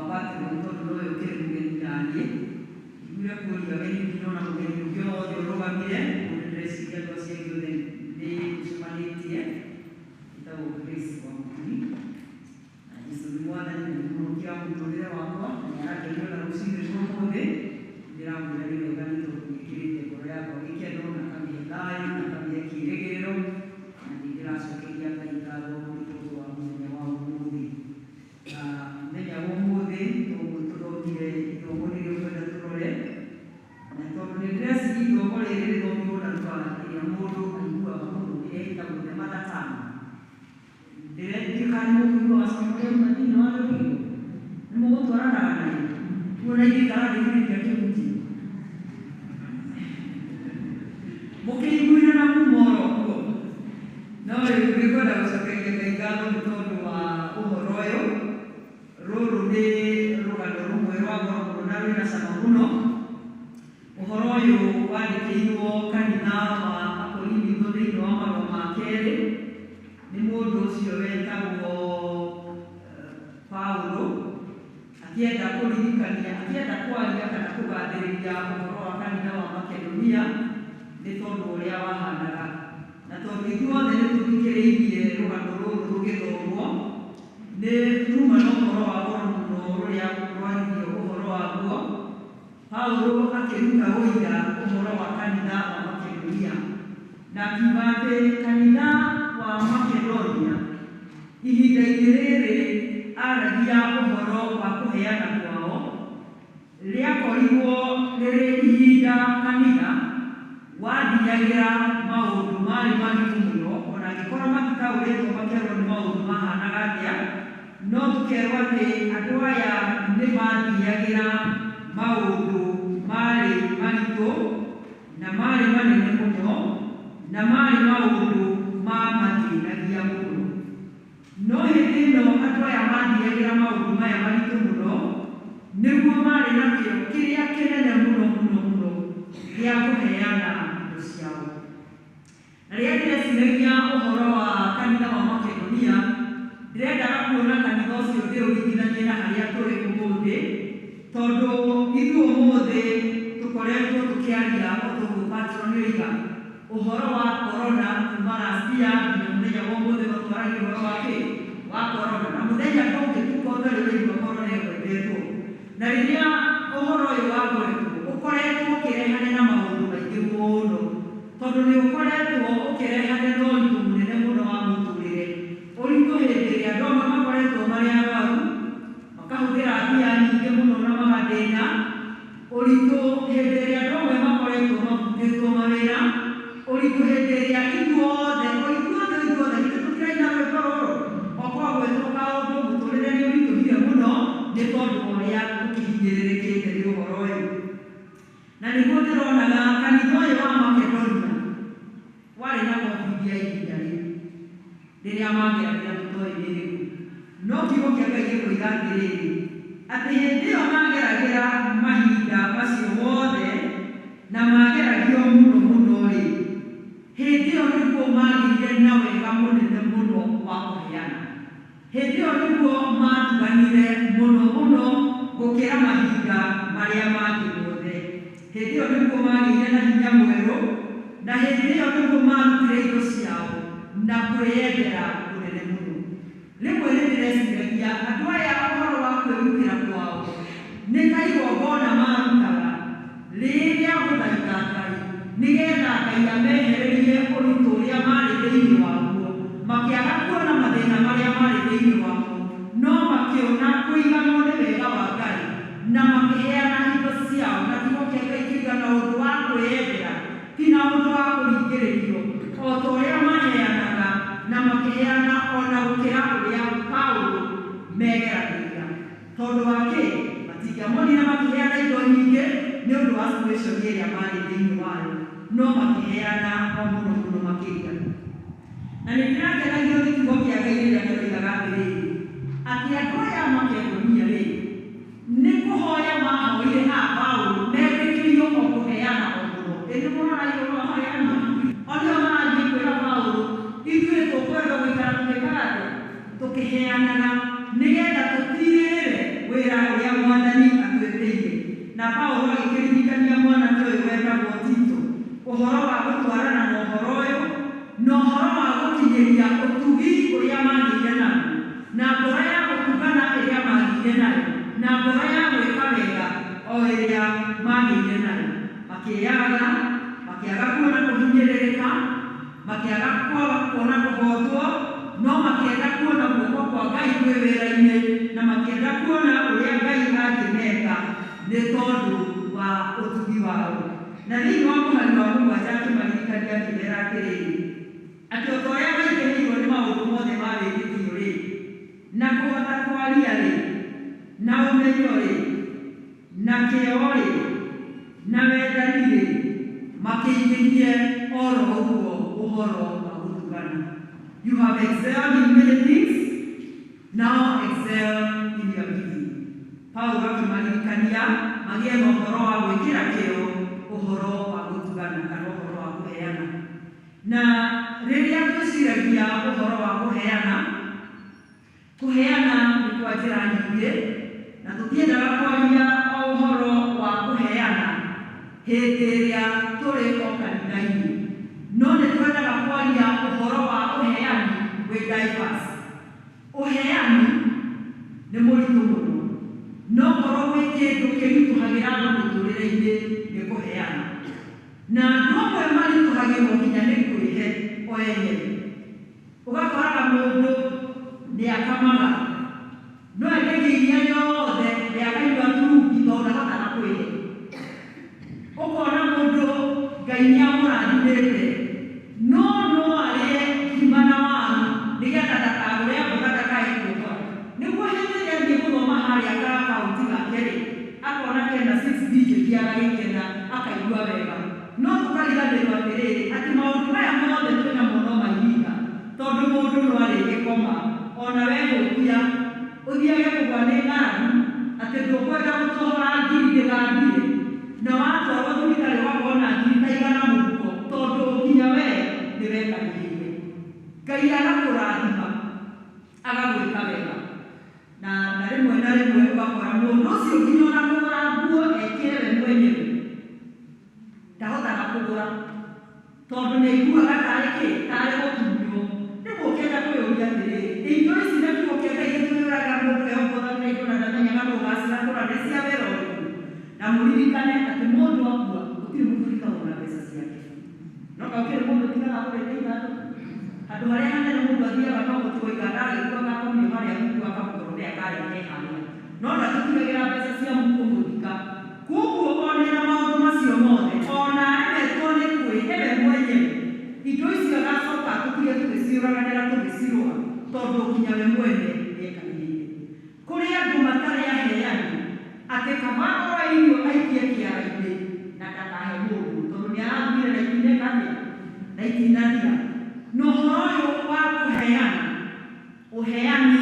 Speaker 1: patron tondũ nowe ũkĩrĩ mũgeni naniĩ. Njiguire kũũria ageni ndinona mũgeni ũngĩ o wothe ũrũgamire, ũguo nĩ ndĩreciria andũ acio angĩ othe nĩ tũcemanĩtie. Njĩtagwo Grace wa Mũturi. Na Jesũ nĩ Mwathani na nĩ mũhonokia wa mũtũrĩre wakwa, na nĩ arangeria ona rũcinĩ rwa ũmũthĩ. Ndĩramwĩra nĩ wega nĩ tondũ nĩ ekĩrĩte ngoro yakwa gĩkeno na akamĩhe thayũ na akamĩhe kĩĩrĩgĩrĩro, na nĩ ndĩracokeria Ngai ngatho nĩ tondũ wa mũthenya wa ũmũthĩ. Mũthenya wa ũmũthĩ toguo tũthomire ithomo rĩrĩa ũkwenda tũrore, na tondũ nĩ ndĩreciria ithomo rĩrĩ rĩthomirwo na lugha ĩrĩa mũndũ aiguaga mũno, ĩrĩa ĩtagwo the mother tongue. Ndĩretiĩ kana nĩ mũkũiguaga cama ũrĩa uma thĩinĩ wa rũrĩrĩ, nĩ mũgũtwaranaga nayo, kuona ithuĩ itararĩkĩrĩria kĩhunjio. Mũkĩiguire na muma oro kuo. No rĩu nĩngwenda gũcokeria Ngai ngatho nĩ tondũ wa ũhoro ũyũ. Rũrũ nĩ rũgano rũmwe rwa goro mũno na rwĩna cama mũno. Ũhoro ũyũ wandĩkĩirwo kanitha wa Akorinitho thĩinĩ wa marũa ma kerĩ nĩ mũndũ ũcio wetagwo Paulo, akĩenda kũririkania, akĩenda kwaria kana kũgathĩrĩria ũhoro wa kanitha wa Makedonia nĩ tondũ ũrĩa wahanaga. Na tondũ ithuothe nĩ tũthikĩrĩirie rũgano rũrũ rũgĩthomwo, nĩ ruma na ũhoro wa goro mũno rũrĩa rwaririo ũhoro waguo. Paulo akĩruta ũira ũhoro wa kanitha wa Makedonia, na akiuga atĩ kanitha wa Makedonia ihinda-inĩ rĩrĩ aragia ũhoro wa kũheana kwao, rĩakorirwo rĩrĩ ihinda kanitha wathiagĩra maũndũ marĩ maritũ mũno, ona angĩkorwo matitaũrĩtwo makerwo nĩ maũndũ mahanaga atĩa, no tũkerwo atĩ andũ aya nĩ mathiagĩra maũndũ marĩ maritũ na marĩ manene mũno, na marĩ maũndũ mamathĩnagia mũno. No hĩndĩ ĩno andũ aya mathiagĩra maũndũ maya maritũ mũno, nĩguo marĩ na kĩo kĩrĩa kĩnene mũno mũno mũno gĩa kũheana indo ciao. Na rĩrĩa ndĩreciragia ũhoro wa kanitha wa Makedonia, ndĩrendaga kuona kanitha ũcio ndĩũringithanie na harĩa tũrĩ ũmũthĩ, tondũ ithuĩ ũmũthĩ tũkoretwo tũkĩaria o toguo patron oiga, ũhoro wa corona kuma last year nginya mũthenya wa ũmũthĩ no twaragia ũhoro wa kĩ? Wa corona. Na mũthenya ndũngĩtuka ũtarĩ ũraigua corona ĩgwetetwo. Na rĩrĩa ũhoro ũyũ wakoretwo, ũkoretwo ũkĩrehane na maũndũ maingĩ mũno, tondũ nĩ ũkoretwo ũkĩrehane na ũritũ mũnene mũno wa mũtũrĩre. Ũritũ hĩndĩ ĩrĩa andũ amwe makoretwo marĩ arwaru, makahũthĩra mbia nyingĩ mũno na magathĩna. Ũritũ hĩndĩ ĩrĩa andũ amwe makoretwo mabutĩtwo mawĩra. Ũritũ hĩndĩ ĩrĩa ithuothe, o ithuothe, o ithuothe, githĩ tũtiraina rwĩmbo rũrũ? O kwagwetwo kaũndũ, mũtũrĩre nĩ ũritũhire mũno nĩ tondũ wa ũrĩa tũkĩhinyĩrĩrĩkĩte nĩ ũhoro ũyũ. Na nĩguo ndĩronaga kanitha ũyũ wa Makedonia warĩ na COVID ya ihinda rĩu, rĩrĩa mageragĩra tũtoĩ nĩ rĩkũ. No kiugo kĩa Ngai gĩkoiga atĩrĩrĩ, atĩ hĩndĩ ĩyo mageragĩra mahinda macio mothe na mageragio mũno mũno rĩ, hĩndĩ ĩyo nĩguo magĩire na wega mũnene mũno wa kũheana. Hĩndĩ ĩyo nĩguo matuganire mũno mũno gũkĩra mahinda marĩa mangĩ mothe. Hĩndĩ ĩyo nĩguo magĩire na hinya mwerũ, na hĩndĩ ĩyo nĩguo marutire indo ciao na kwĩyendera kũnene mũno. Rĩmwe nĩ ndĩreciragia andũ aya ũhoro wa kwĩrutĩra kwao nĩ ta igongona marutaga rĩrĩa gũthaitha Ngai nĩgetha Ngai amehererie ũritũ ũrĩa marĩ thĩinĩ waguo, makĩaga kuona mathĩna marĩa marĩ thĩinĩ wamo, no makĩona kũiganwo nĩ wega wa Ngai na makĩheana indo ciao. Na kiugo kĩa Ngai kĩuga na ũndũ wa kwĩyendera, ti ũndũ wa kũringĩrĩrio o ta ũrĩa maheanaga na makĩheana ona gũkĩra ũrĩa Paulo megeragĩria. Tondũ wa kĩ? Matingĩamonire makĩheana indo nyingĩ nĩ ũndũ wa situation ĩrĩa marĩ thĩinĩ wayo, no makĩheana o mũno mũno makĩria. Na nĩ ndĩrakenagio nĩ kiugo kĩa Ngai rĩrĩa kĩroigaga atĩrĩrĩ, atĩ andũ aya a Makedonia rĩ, nĩ kũhoya mahoire a Paulo metĩkĩrio o kũheana o mũno. Ĩ nĩ mũrona igũrũ wa maheana? O nĩo marathiĩ kwĩra Paulo, ithuĩ tũkwenda gũikara tũgĩkaga atĩa? Tũkĩheanaga nĩgetha tũtirĩrĩre wĩra ũrĩa Mwathani atwĩtĩire. Na Paulo agĩkĩririkania mwanake ũyũ wetagwo Tito ũhoro wa gũtwarana na ũhoro ũyũ na ũhoro wa gũkinyĩria ũtugi ũrĩa magĩire naguo, na ngoro ya gũtugana ĩrĩa magĩire nayo, na ngoro ya gwĩka wega o ĩrĩa magĩire nayo. Makĩyaga, makĩaga kuona kũhinyĩrĩrĩka, makĩaga kuona kũhotwo, no makĩenda kuona guoko kwa Ngai kwĩ wĩra-inĩ, na makĩenda kuona ũrĩa Ngai angĩmeka nĩ tondũ wa ũtugi wao. Na thĩinĩ wa mũhari wa 7 akĩmaririkania akĩmera atĩrĩrĩ, atĩ o ta ũrĩa maingĩhĩirwo nĩ maũndũ mothe ma wĩtĩkio rĩ, na kũhota kwaria rĩ, na ũmenyo rĩ, na kĩyo rĩ, na wendani rĩ, makĩingĩhie oro ũguo ũhoro wa gũtugana. You have excelled in many things, now excel in your giving. Paulo akĩmaririkania magĩe na ũhoro wa gwĩkĩra kĩyo, ũhoro wa gũtugana kana ũhoro wa kũheana. Na rĩrĩa twĩciragia ũhoro wa kũheana, kũheana nĩ kwa njĩra nyingĩ, na tũtiendaga kwaria o ũhoro wa kũheana hĩndĩ ĩrĩa tũrĩ o kanitha-inĩ, no nĩ twendaga kwaria ũhoro wa ũheani wĩ diverse. Ũheani nĩ mũritũ mũno, no korwo gwĩ kĩndũ kĩritũhagĩra andũ mũtũrĩre-inĩ nĩ kũheana. Na andũ amwe maritũhagĩrwo nginya nĩ kwĩhe o enyewe. Ũgakoraga mũndũ nĩ akamaga, no endagia iria rĩothe nĩ akanyua turungi tondũ ndahotaga kwĩhe. Ũkona mũndũ Ngai nĩ amũrathimĩte, no no arĩe ngima na waru nĩgetha ndakagũre mboga ndakae kuohora. Nĩguo hĩndĩ ĩrĩa athiĩ gũthoma harĩa ka akaunti gake rĩ, akona kena 6 digit agagĩkena akaigua wega. No tũkariganĩrwo atĩrĩrĩ, atĩ maũndũ maya mothe twĩnamo no ma ihinda, tondũ mũndũ no arĩgĩkoma ona wehũtia ũthiage kũgwa nĩ ng'aragu atĩ ndũkwenda gũtohora ngiri ndĩgathire, na watwarwo thibitarĩ ũgakorwo na ngiri ta igana mũhuko tondũ nginya we nĩ wekanĩrĩire. Ngai agakũrathima agagwĩka wega, na rĩmwe na rĩmwe ũgakora mũndũ ũcio nginya ona kũgũra nguo ekĩre we mwenyewe ndahotaga kũgũra tondũ nĩ aiguaga tarĩ kĩ, tarĩ gũtunywo. Rĩmwe ũkĩenda kwĩyũria atĩrĩrĩ, indo ici na kiugo kĩa Ngai gĩtwĩraga mũndũ ehũthagĩra indo na ndamenyaga nũ ũgaciragũra nĩ cia wĩra ũrĩkũ. Na mũririkane atĩ mũndũ akua gũtirĩ mũndũ ũthikagwo na mbeca ciake. No kaũkĩrĩ mũndũ ũtigaga agũrĩte ithandũkũ. Handũ harĩa hanene mũndũ athiaga no gũtigwo iganda agĩkua gakomio harĩa rungu akamũkorobea karĩa ke harĩa. No ndatũtigagĩra mbeca cia kũmũthika. Koguo ona na maũndũ macio mothe, ona aremetwo nĩ kwĩhe we mwenyewe, indo icio agacoka atũtige tũgĩciũraganĩra tũgĩcirũa, tondũ nginya we mwene nĩekanĩrĩire. Kũrĩ andũ matarĩ aheani, atĩ kaba oe irio aikie kĩara-inĩ na ndakahe mũndũ, tondũ nĩ arathire na itineka atĩa, na itinathira. Na ũhoro ũyũ wa kũheana, ũheani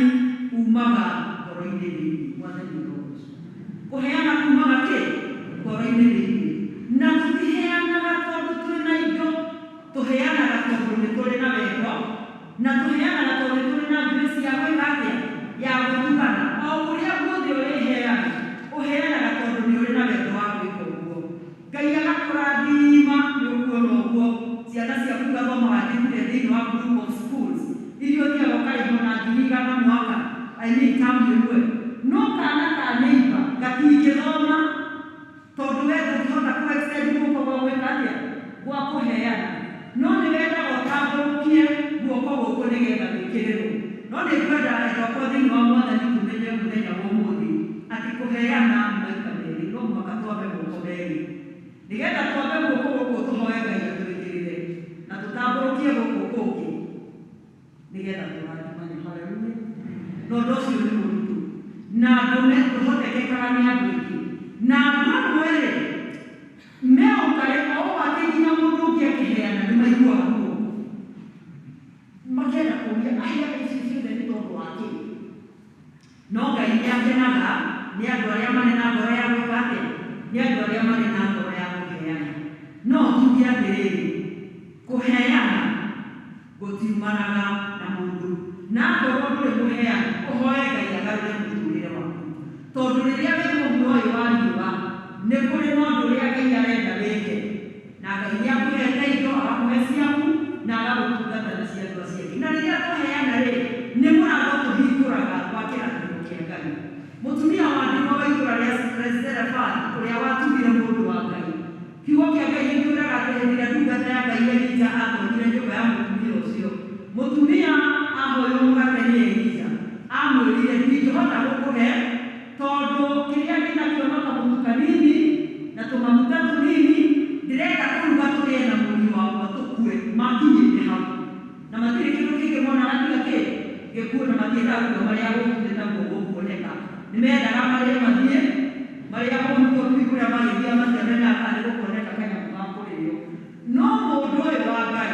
Speaker 1: umaga ngoro-inĩ thĩinĩ. Mwathani ũrogocwo. Kũheana kumaga kĩ? Ngoro-inĩ thĩinĩ. Na tũtiheanaga tondũ twĩna indo, tũheanaga tondũ nĩ tũrĩ na wendo, na tũheanaga tondũ nĩ tũrĩ na grace ya gwĩka atĩa, ya gũtugana. O kũrĩa guothe ũrĩheana, ũheanaga tondũ nĩ ũrĩ na wendo wa gwĩka ũguo. Ngai agakũrathima nĩ ũkuona ũguo. Ciana ciaku igathomaga njĩtire thĩinĩ wa group of schools iria ũthiaga ũkarĩhwo na ngiri igana mwaka, I mean term ĩmwe. No kana ka neighbor gatingĩthoma tondũ we ndũngĩhota kũ extend guoko gwa gwĩka atĩa, gwa kũheana. No nĩ wendaga ũtambũrũkie guoko gũkũ nĩgetha wĩkĩrĩrwo. No nĩ ngwenda endwa akwa thĩinĩ wa Mwathani tũmenye mũthenya wa ũmũthĩ atĩ kũheana nĩ maita merĩ, no mũhaka twambe moko merĩ nĩgetha twambe guoko gũkũ tũhoe Ngai atwĩkĩrĩre. ũndũ ũcio nĩ mũritũ na ndũhotekekaga nĩ andũ aingĩ na andũ amwe rĩ meũkarĩ o ũũ atĩ nginya mũndũ ũngĩ akĩheana nĩ maiguaga ruo makenda kũũria aheana icio ciothe nĩ tondũ wa kĩ no Ngai nĩ akenaga nĩ andũ arĩa marĩ na ngoro ya gwĩka atĩa nĩ andũ arĩa marĩ na ngoro ya kũheana no tuge atĩrĩrĩ kũheana gũtiumanaga na mũndũ na akorwo ndũrĩ mũheani ũhoe Ngai agarũre mũtũrĩre waku tondũ rĩrĩa wĩ mũhuro ũyũ wa riũa nĩ kũrĩ na ũndũ ũrĩa Ngai arenda wĩke na Ngai nĩ akũhete indo agakũhe ciaku na agagũtungata na cia andũ acio angĩ na rĩrĩa twaheana rĩ nĩ mũrango tũhingũraga wa kĩrathimo kĩa Ngai mũtumia wa ndigwa wa itũũra rĩa Zerefathi ũrĩa watugire mũndũ wa Ngai kiugo kĩa Ngai gĩtwĩraga atĩ hĩndĩ ĩrĩa ndungata ya Ngai Elija atonyire nyũmba ya mũtumia ũcio mũtumia ahoywo mũgate nĩ Elija amwĩrire ndingĩhota gũkũhe tondũ kĩrĩa ndĩnakĩo no kamũtu kanini na tũmaguta tũnini ndĩrenda kũruga tũrĩe na mũriũ wakwa tũkue makinyĩte hau na matirĩ kĩndũ kĩngĩ monaga tiga kĩ gĩkuũ na matiendaga gũkua marĩa gũkũ nĩ taguo gũkuoneka nĩ mendaga marĩe mathiĩ marĩa ũru tondũ kũrĩa magĩthiaga matiamenyaga kana nĩ gũkuoneka kanyamũ ga kũrĩo no mũndũ ũyũ wa Ngai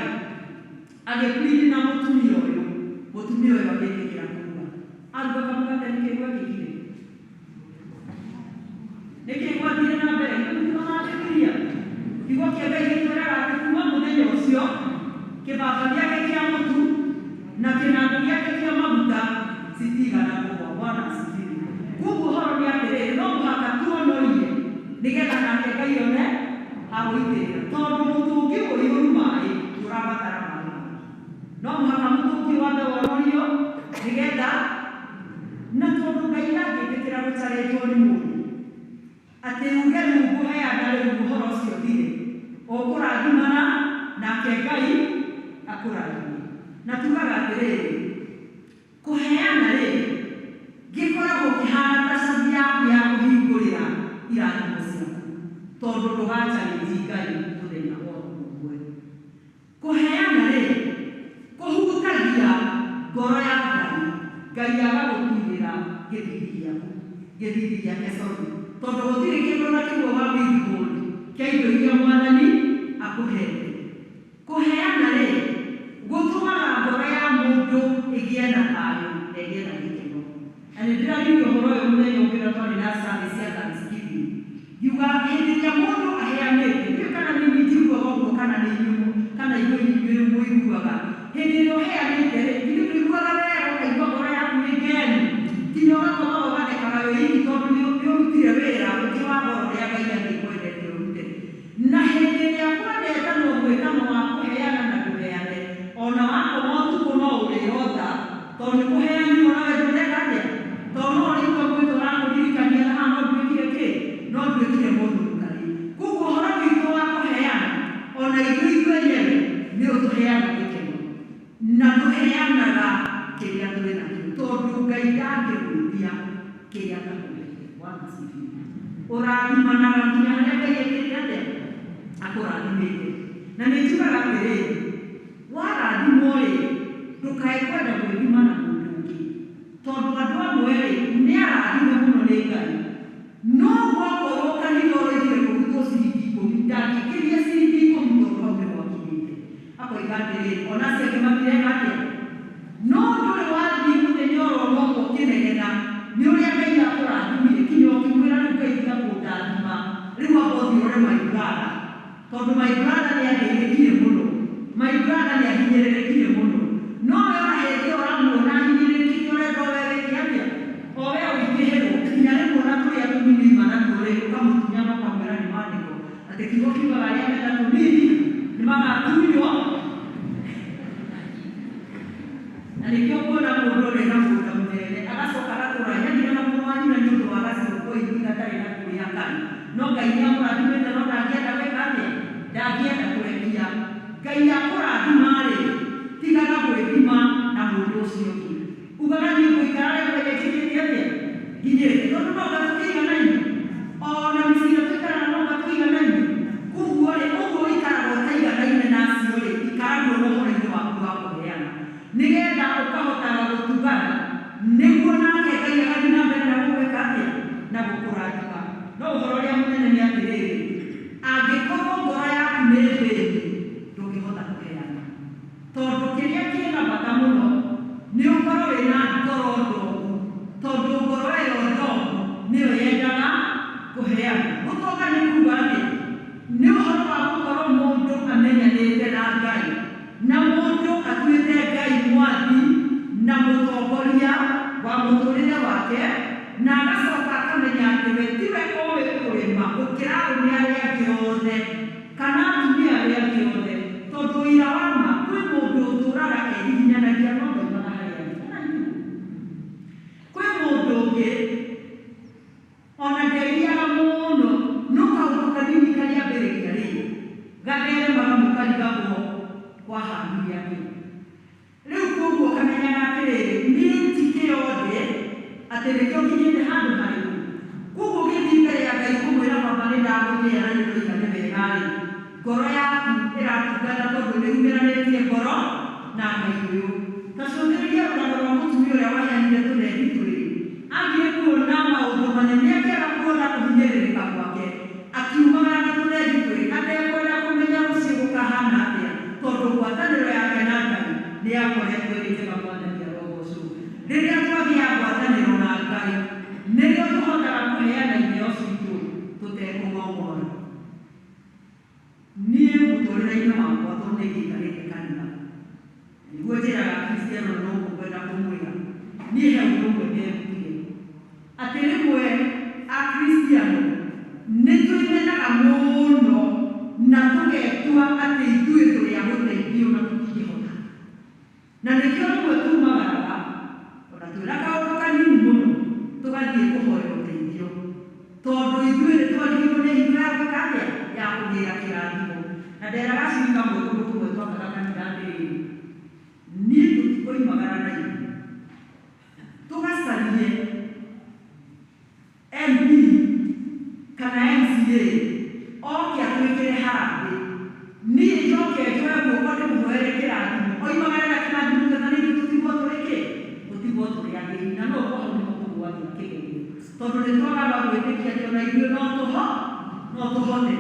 Speaker 1: agĩplead na mũtumia ũyũ mũtumia ũyũ agĩtĩkĩra kũruga aruga kamũgate nĩkĩ gwekĩkire nĩkĩ gwathire na mbere ithuĩ mũtithomaga Bibilia kiugo kĩa Ngai gĩtwĩraga atĩ kuma mũthenya ũcio kĩbaba gĩake kĩa mũtu na kĩnandũ gĩake kĩa maguta citigana kũgwa Bwana asifiwe koguo ũhoro nĩ atĩrĩrĩ no mũhaka tuonorie nĩgetha nake Ngai one agũitĩrĩra tondũ mũtũngi mũiyũru maĩ ndũrabatara maĩ maingĩ no mũhaka mũtũngi wambe wonorio nĩgetha na tondũ Ngai ndangĩtĩkĩra gũcarĩnjwo nĩ mũndũ atĩ uge rĩu ngũheana rĩu ũhoro ũcio ũthire ũkũrathimana nake Ngai akũrathime na tugaga atĩrĩrĩ kũheana rĩ gĩkoragwo kĩhana ta cabi yaku ya kũhingũrĩra irathimo ciaku tondũ ndũgacarĩnji Ngai mũthenya o ũmwe kũheana rĩ kũhutagia ngoro ya Ngai Ngai agagũtigĩra gĩthithi gĩaku gĩthithi gĩake sorry tondũ gũtirĩ kĩndũ ona kĩmwe wa withhold kĩa indo iria mwathani akũhete kũheana rĩ gũtũmaga ngoro ya mũndũ ĩgĩe na thayũ na ĩgĩe na gĩkeno na nĩ ndĩraririe ũhoro ũyũ mũthenya ũngĩ ũrĩa twarĩ na service ya Thanksgiving ngiuga hĩndĩ ĩrĩa mũndũ aheanĩte ndiũĩ kana nĩ niĩ njiguaga ũguo kana nĩ inyuĩ kana inyuĩ inyuĩ mũiguaga hĩndĩ ĩrĩa ũheanĩte rĩ githĩ ndũiguaga wega ũkaigua ngoro yaku ĩ ngenu nginya ũgakomaga ũgathekaga wĩ iki tondũ nĩ ũrutire wĩra ũngĩ wa goro ũrĩa Ngai angĩkwendete ũrute na hĩndĩ ĩrĩa kwandetanwo mwĩtano wa kũheana na ndũheane ona wakoma ũtukũ no ũrĩota tondũ nĩ kũheanirwo nawe ndũreka atĩa tondũ no ũrĩigua mwĩto ũrakũririkania na haha no nduĩkire kĩ no nduĩkire mũndũ mũkarĩ koguo ũhoro witũ wa kũheana ona ithuĩ ithuĩ enyewe nĩ ũtũheaga gĩkeno na tũheanaga kĩrĩa twĩ nakĩo tondũ Ngai ndangĩgwĩtia kĩrĩa atakũhete Bwana asifiwe ũrathimanaga nginya harĩa Ngai ekĩte atĩa akũrathimĩte na nĩ njugaga atĩrĩrĩ warathimwo rĩ ndũkae kwenda gwĩthima na mũndũ ũngĩ tondũ andũ amwe rĩ nĩ arathime mũno nĩ Ngai no gwakorwo kanitha ũroigire kũrutwo ciringi ikũmi ndangĩkĩria ciringi ikũmi tondũ hau nĩ gwakinyĩte akoiga atĩrĩrĩ ona acio angĩ matireka atĩa no ndũrĩ wathiĩ mũthenya oro ũmwe ũkĩnegena nĩ ũrĩa Ngai akũrathimire kinya ũkĩmwĩra rĩu Ngai tiga kũndathima rĩu amba ũthiĩ ũrore my brother tondũ my brother nĩ athĩnĩkire mũno my brother nĩ ahinyĩrĩrĩkire mũno no we ona hĩndĩ ĩyo ũramuona ahinyĩrĩrĩkĩte ũrenda o we wĩke atĩa o we ũingĩhĩrwo nginya rĩmwe ona tũrĩa tũnini uma natuo rĩ ũkamũtunya na ũkamwĩra nĩ maandĩko atĩ kiugo kiugaga arĩa mena tũnini nĩ magatunywo na nĩkĩo kuona mũndũ ũrĩ na mũgũnda mũnene agacoka agatũra nyina na mũrũ wa nyina nĩ ũndũ wa gacigo koingi gatarĩ na kũrĩa karĩ no Ngai nĩ amũrathimĩte no ndangĩenda gwĩka atĩa ndangĩenda kũrekia Ngai akũrathima rĩ tigaga gwĩthima na mũndũ ũcio ũngĩ ugaga niĩ ngũikara rĩu ĩrĩa njĩkĩte atĩa nginyĩte tondũ no anga tũkĩiganaine ona mĩciĩ ĩrĩa tũikaraga no anga tũiganaine koguo rĩ ũguo ũikaraga ũtaiganaine na acio rĩ ikaraguo na ũhoro-inĩ waku wa kũheana nĩgetha ũkahotaga gũtugana nĩguo na Tondũ kĩrĩa kĩna bata mũno nĩ ũkorwo wĩna ngoro ndongu, tondũ ngoro ĩyo ndongu nĩyo yendaga kũheana. Gũtonga nĩ kuga atĩ nĩ ũhoro wa gũkorwo mũndũ amenyanĩte na Ngai, na mũndũ atuĩte Ngai mwathi na mũtongoria wa mũtũrĩre wake, na agacoka akamenya atĩ we tiwe ũĩ kũrĩma gũkĩra arũme arĩa angĩ othe kana atumia arĩa angĩ othe, tondũ ũira wa ma kwĩ mũndũ ũtũraga ehihinyanagia no ndaumaga harĩa arĩ. Kana ithuĩ kwĩ mũndũ ũngĩ ona ndeiyaga mũno, no kaũndũ kanini karĩa ambĩrĩria rĩ gatheremaga mũkarigagwo kwahanire atĩa. Rĩu koguo ũkamenyaga atĩrĩrĩ, niĩ ti kĩo ndĩ atĩ nĩkĩo nginyĩte handũ harĩkũ. Koguo ũgĩthiĩ mbere ya Ngai kũmwĩra baba nĩ ndagũtĩĩa na nĩ ndoiga nĩ wega rĩ, ngoro yaku ĩratungata tondũ nĩ umĩranĩtie ngoro na Ngai ũyũ. Ta cũthĩrĩria rũgano rwa mũtumia ũrĩa waheanire tũthendi twĩrĩ. Athiĩ kuona maũndũ manene, akĩaga kuona kũhinyĩrĩrĩka gwake, akiumagara na tũthendi twĩrĩ atekwenda kũmenya rũciũ gũkahana atĩa, tondũ ngwatanĩro yake na Ngai nĩ yakoretwo ĩrĩ njega. Mwathani arogocwo. Rĩrĩa twagĩa ngwatanĩro na Ngai, nĩrĩo tũhotaga kũheana iheo citũ tũtekũng'ong'ora. Niĩ mũtũrĩre-inĩ wakwa tondũ nĩ ngĩikarĩte kanitha, nĩguo njĩraga Akristiano na noguo ngwenda kũmwĩra, niĩ he ũndũ ũmwe nderutire, atĩ rĩmwe Akristiano nĩ twĩmenaga mũno na tũgetua atĩ ithuĩ tũrĩ a gũteithio na tũtingĩhota. Na nĩkĩo rĩmwe tumagaraga ona twĩna kaũndũ kanini mũno tũgathiĩ kũhoya ũteithio, tondũ ithuĩ nĩ twarigirwo nĩ hingo ya gwĩka atĩa, ya kũgĩra kĩrathimo. Na nderaga acirika amwe kũndũ kũmwe twakaga kanitha atĩrĩrĩ, niĩ tũtikoimagara na ithuĩ tũgacarie MP kana MCA oke atwĩkĩre harambĩ, niĩ njoke njoe guoko ndĩmũhoere kĩrathimo, oimagare na kĩrathimo kĩo, na nĩ ithuĩ tũtigwo tũrĩ kĩ, tũtigwo tũrĩ athĩni. Na no ũkorwo hau nĩho tũgũagĩra kĩgerio, tondũ nĩ twagaga gwĩtĩkia atĩ ona ithuĩ no tũho no tũhote.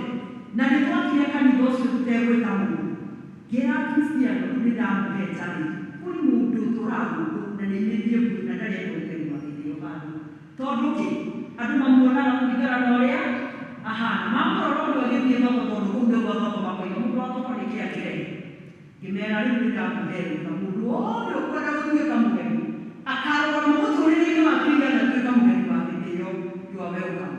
Speaker 1: Na nĩ twakire kanitha ũcio tũtegwĩta mũndũ. Ngĩra Akristiano, rĩu nĩ ndamũhe challenge, kũrĩ mũndũ ũtũraga gũkũ na nĩ aimĩtie mbuĩ na ndarenda ũgeni wa gĩtĩo handũ, tondũ kĩ andũ mamuonaga kũringana na ũrĩa ahana, mamũrora ũguo agĩthiĩ thoko, tondũ kũu nĩguo thoko, makoiga mũndũ wa thoko nĩ kĩ akĩrehe. Ngĩmera rĩu nĩ ndamũhe rũtha, mũndũ wothe ũkwenda gũtuĩka mũgeni akarũgama mũtũrĩre-inĩ wake igana atuĩka mũgeni wa gĩtĩo, you are welcome.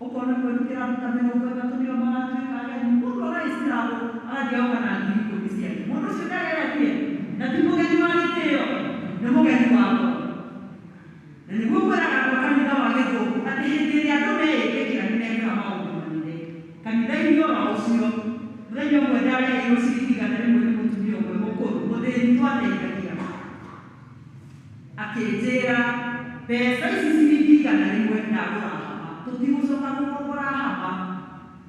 Speaker 1: Ũkona kwerutĩra andũ ta 30 nĩo magatuĩka ageni, mũndũ agagĩciragwo agathiĩ agoka na 10,000 ciake. Mũndũ ũcio ndageretie na ti mũgeni wa gĩtĩo, nĩ mũgeni wa ngoro. Na nĩguo ngwĩraga andũ a kanitha wa Gĩthũngũ atĩ hĩndĩ ĩrĩa andũ meĩtĩkĩra nĩ mekaga maũndũ manene kanitha-inĩ oro ũcio. Mũthenya ũmwe ndareheirwo ciringi 100 nĩ mũtumia ũmwe mũkũrũ mũthĩni twateithagia, akĩnjĩra mbeca ici ciringi 100 ndagũra hama, tũtigũcoka gũkombora hama.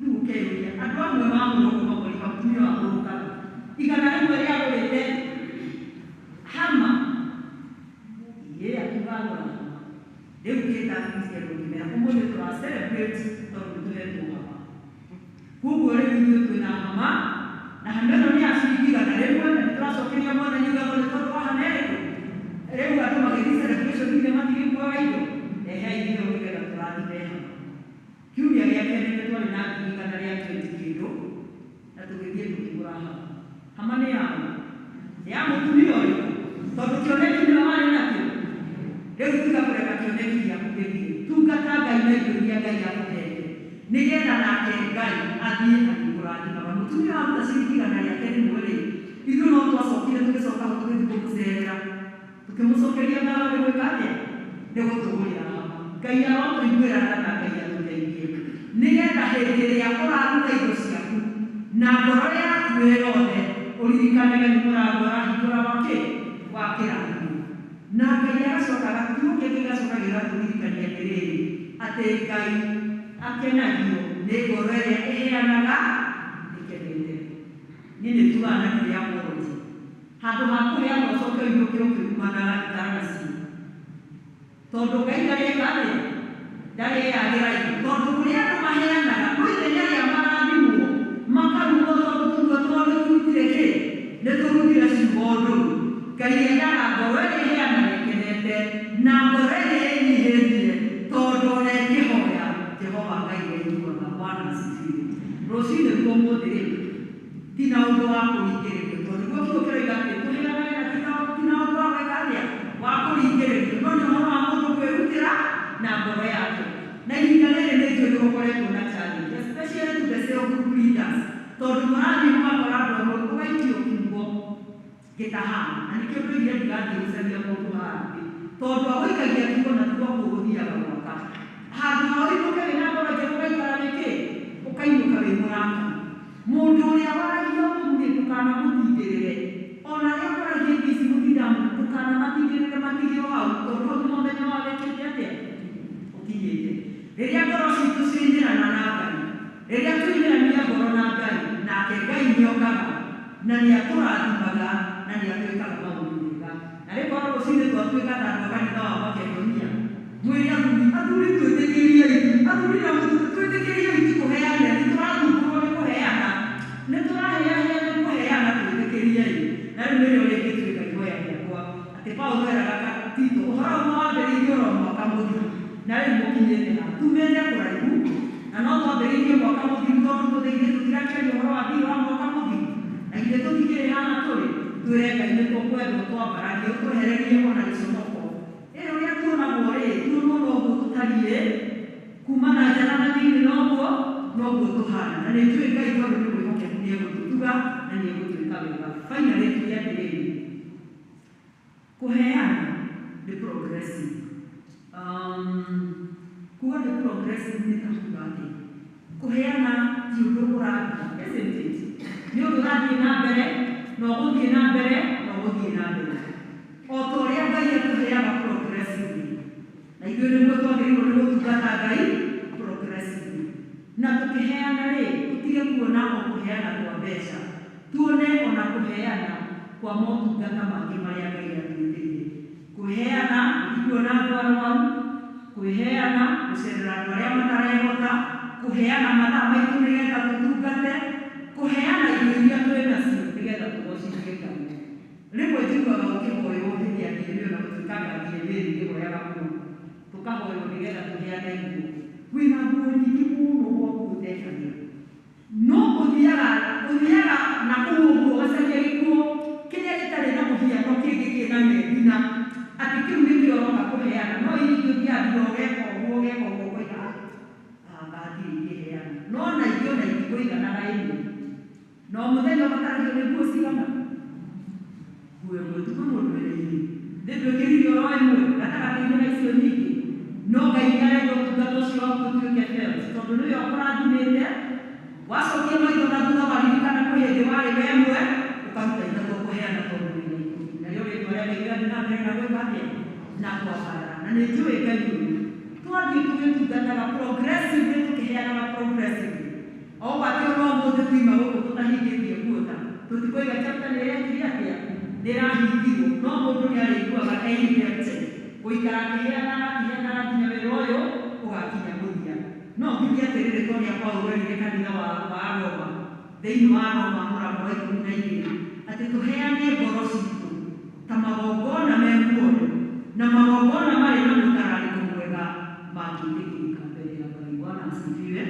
Speaker 1: Rĩu ũkeyũria andũ amwe mamũrwo kũmakorika mũtumia wagũrũkaga 100 rĩagũrĩte hama, ĩĩ akiuga agũra hama. Rĩu ngĩta Akristiano ngĩmera ũmũthĩ tũra celebrate tondũ nĩ tũhetwo hama. Koguo rĩu ithuĩ twĩna hama, na hama ĩno nĩ ya ciringi 100, na nĩ tũracokeria Mwathani ngatho nĩ tondũ wa hama ĩrĩkũ. Rĩu andũ magĩthiĩ celebration nginya matigĩkuaga indo, rehei iheo nĩgetha tũrathime hama. Kiumia gĩa kerĩ nĩ twarĩ na 120 kĩndũ, na tũgĩthiĩ tũkĩgũra hama. Hama nĩ yaũ? Nĩ ya mũtumia ũrĩkũ? Tondũ kĩoneki nĩwe warĩ nakĩo. Rĩu tiga kũreka kĩoneki gĩaku gĩthiĩ, tungata Ngai na indo iria Ngai akũhete, nĩgetha nake Ngai athiĩ agĩkũrathimaga. Mũtumia waruta ciringi 100 rĩ, ithuĩ no twacokire tũgĩcoka hau tũgĩthiĩ kũmũcerera, tũkĩmũcokeria ngatho nĩ gwĩka atĩa, nĩ gũtũgũrĩra hama. Ngai arotũiguĩra tha na Ngai atũteithie, nĩgetha hĩndĩ ĩrĩa ũraruta indo ciaku na ngoro yaku ĩ yothe, ũririkanage nĩ mũrango ũrahingũra wa kĩ, wa kĩrathimo. Na Ngai agacoka, kiugo kĩngĩ gĩgacoka gĩgatũririkania atĩrĩrĩ, atĩ Ngai akenagio nĩ ngoro ĩrĩa ĩheanaga ĩkenete. Niĩ nĩ tugaga na ndirĩ apology, handũ ha kũheana ũcoke ũinũke ũkĩrumanaga, ikara nacio, tondũ Ngai ndarĩka atĩa, ndarĩagĩra indo. Tondũ kũrĩ andũ maheanaga no ithenya rĩa marathimwo makarumwo, tondũ tũnua twao nĩ tũrutire kĩ, nĩ tũrutire ciugo Bwana asifiwe. Rũcinĩ ruo mũthĩ rĩ ti na ũndũ wa kũringĩrĩrio tondũ nĩguo kiugo kĩroiga atĩ tũheanage na ti na ũndũ wa gwĩka atĩa wa kũringĩrĩrio no nĩ ũhoro wa mũndũ kwĩrutĩra na ngoro yake. Na ihinda rĩrĩ nĩ njũĩ nĩgũkoretwo na challenge especially to the cell group leaders tondũ mũrathiĩ mũgakora andũ amwe ũgaikio kiugo gĩtahana na nĩkĩo ndoigire ndigathiĩ gũcaria mũndũ harambĩ tondũ agũikagia kiugo na tiguo kũu gũthiaga gwaka handũ ha ũinũke wĩna ngoro njega ũgaikara wĩkĩ ũkainũka wĩ mũrakaru. Mũndũ ũrĩa waragia ũũru rĩ ndũkanamũtindĩrĩre ona arĩa kwaragia indo ici mũtindaga ndũkanamatindĩrĩre matige o hau tondũ hau nĩho mũthenya wao wĩkĩte atĩa ũkinyĩte. Rĩrĩa ngoro citũ ciainĩrana na Ngai, rĩrĩa twainĩrania ngoro na Ngai, nake Ngai nĩokaga na nĩatũrathimaga na nĩatwĩkaga maũndũ mega. Na rĩkorwo rũcinĩ twatuĩka ta andũ a kanitha wa Makedonia, mwĩre athuri, athuri twĩtĩkĩriei, athuri na mũthuri twĩtĩkĩriei tũheane, nĩtũrathumbũrwo nĩ kũheana, nĩtũraheahea nĩ kũheana, twĩtĩkĩriei. Na rĩu nĩrĩo rĩngĩtuĩka ihoya rĩakwa atĩ Paulo eraga Tito ũhoro ũmwe wambĩrĩirie oro mwaka mũthiru na rĩu mũkinyĩte ha tumĩte kũraihu na no twambĩrĩirie mwaka mũthiru tondũ tũthĩire tũtirakĩaria ũhoro wa thirĩ wa mwaka mũthiru na ithuĩ tũtikĩrĩ haha tũrĩ twĩre Ngai nĩ tũkwendwo twambararie ũtwehererie ona gĩconoko ĩ ũrĩa tuonagwo rĩ tuonwo noguo tũtariĩ kuma na nja na thĩinĩ noguo noguo tũhana na nĩ njũĩ Ngai tondũ nĩ mwĩhokeku nĩ egũtũtuga na nĩ egũtwĩka wega. Finally tuge atĩrĩrĩ, kũheana nĩ progressive. Kuga nĩ progressive nĩ ta kuga atĩ kũheana ti ũndũ ũrathira, isn't it? Nĩ ũndũ ũrathiĩ na mbere na ũgũthiĩ na mbere na ũgũthiĩ na mbere o ta ũrĩa Ngai atũheaga progressively na ithuĩ nĩguo twagĩrĩirwo nĩ gũtungata Ngai progressively. Na tũkĩheana rĩ tũtige kuona o kũheana kwa mbeca, tuone ona kũheana kwa motungata mangĩ marĩa Ngai atwĩtĩire. Kũheana gũthiĩ kuona andũ arwaru, kũheana gũcerera andũ arĩa matarehota, kũheana mathaa maitũ nĩgetha tũtungate, kũheana indo iria twĩ nacio nĩgetha tũgocithie Ngai. Rĩmwe njiguaga ũkĩhoywo hĩndĩ ya DNA ona gũtuĩka nga DNA ndĩhoyaga mũno, tũkahoywo nĩgetha tũheane nguo. Wĩna nguo nyingĩ mũno gwaku ũtekagĩra no ũthiaga ũthiaga na kũu ũguo ũgacaria gĩkuo kĩrĩa gĩtarĩ na mũhiano kĩngĩ kĩna methina atĩ kĩu nĩkĩo ũroka kũheana no iria ingĩ ũthiaga nginya ũgeka ũguo ũgeka ũguo ũkoiga anga hatirĩ ingĩheana no na ingĩ ona itikũiganaga ĩmwe no mũthenya ũbataragio nĩ nguo cigana nguo ĩmwe tu kwĩ mũndũ wĩna igĩrĩ thĩ ndwĩkĩrire oro ĩmwe gatagatĩ-inĩ ga icio nyingĩ no Ngai nĩarenda ũtungata ũcio waku ũtuĩke felt tondũ nĩwe ũkũrathimĩte wacokia maitho na thutha waririkana kwĩ hĩndĩ warĩ we ĩmwe ũkaruta ithatũ ũkũheana tondũ wĩna ikũmi narĩo rĩtwa rĩa Ngai rĩrathiĩ na mbere na gwĩka atĩa na kwambarara. Na nĩ njũĩ Ngai ũyũ twathiĩ tũgĩtungataga progressively tũkĩheanaga progressively o atĩ ona ũmũthĩ tuima gũkũ tũtahingĩtie kuota tũtikoiga chapter nĩ ĩrekire atĩa nĩ ĩrahingirwo no mũndũ nĩ arĩiguaga e indebted gũikara akĩheanaga akĩheanaga nginya wĩra ũyũ ũgakinya mũthia. No ngiuge atĩrĩrĩ ta ũrĩa Paulo erire kanitha wa Roma thĩinĩ wa Roma mũrango wa 12 atĩ tũheane ngoro citũ ta magongona me muoyo na magongona marĩ na mũtararĩko mwega mangĩtĩkĩrĩka mbere ya Ngai. Bwana asifiwe.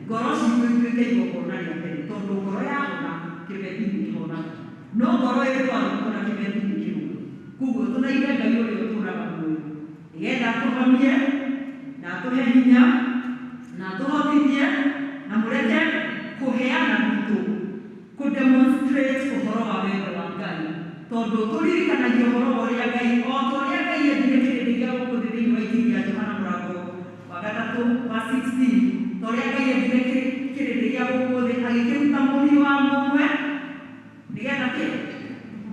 Speaker 1: Ngoro citũ ituĩke igongona rĩa mbere tondũ ngoro yahona kĩbeti nĩ kĩhonaga no ngoro ĩ ndwaru ona kĩbeti nĩ kĩrũaru. Koguo tũthaithe Ngai ũrĩa ũtũũraga muoyo nĩgetha atũhonie na atũhe hinya na atũhotithie na mũreke kũheana gwitũ kũ demonstrate ũhoro wa wendo wa Ngai tondũ tũririkanagia ũhoro wa ũrĩa Ngai o ta ũrĩa Ngai endire kĩrĩndĩ gĩa gũkũ thĩ thĩinĩ wa Injiri ya Johana mũrango wa 3 verse 16 ta ũrĩa Ngai endire kĩrĩndĩ gĩa gũkũ thĩ agĩkĩruta mũriũ wa mũmwe nĩgetha kĩ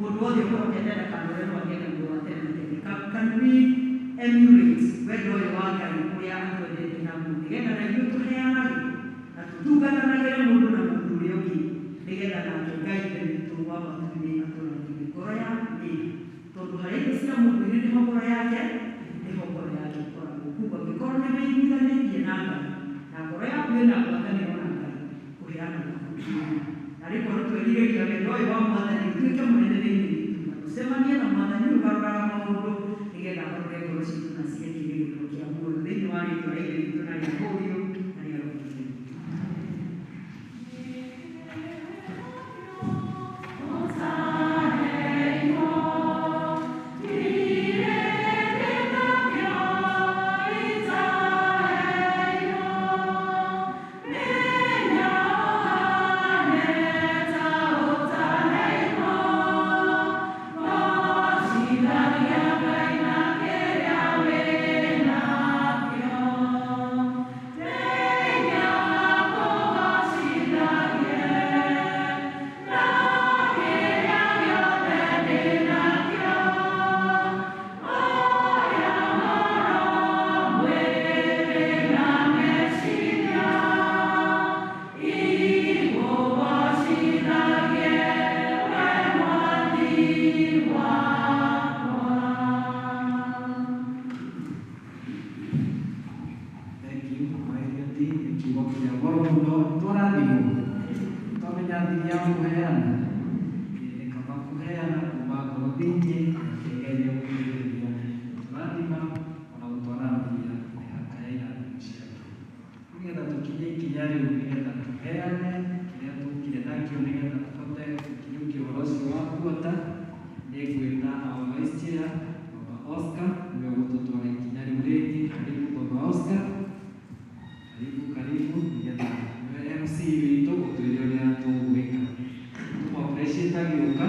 Speaker 1: mũndũ wothe ũhorokete ndakanore no agĩe na muoyo wa tene na tene. Can we emulate wendo ũyũ wa Ngai ũrĩa atwendete naguo nĩgetha na ithuĩ tũheanage na tũtungatanagĩre mũndũ na mũndũ ũrĩa ũngĩ nĩgetha nake Ngai Ithe witũ wa matu-inĩ atũrathime. Ngoro yaku ĩ tondũ harĩa indo cia mũndũ irĩ nĩho ngoro yake nĩho ngoro yake ĩkoragwo. Koguo angĩkorwo nĩ wĩiguithanĩtie na Ngai na ngoro yaku ĩna ngwatanĩro na Ngai kũheana gwaku ti ũũru. Na rĩkorwo twerirĩria wendo ũyũ wa Mwathani ũtuĩke mũnene thĩinĩ witũ na tũcemanie na Mwathani ũyũ ũgarũraga maũndũ nĩgetha agarũre ngoro citũ na cihe kĩĩrĩgĩrĩro kĩa muoyo thĩinĩ wa rĩtwa rĩa Ithe witũ na rĩa Mũriũ na rĩa Roho Mũtheru.
Speaker 2: ya kũheana? Nĩ kaba kũheana kuma ngoro thĩinĩ, nake Ngai nĩegũkũrĩhĩria gũtũrathima ona gũtwaramia mĩhaka ya irathimo ciake. Nĩgetha tũkinye ikinya rĩu, nĩgetha tũheane kĩrĩa tũkire nakĩo, nĩgetha tũhote gũkinyũkia ũhoro ũcio wa kuota, nĩngwĩta our vice chair Baba Oscar, nĩwe ũgũtũtwara ikinya rĩu rĩngĩ. Karibu Baba Oscar, karibu karibu, nĩgetha nĩwe MC witũ ũtwĩre ũrĩa tũgwĩka. Tũmũ appreciate agĩũka.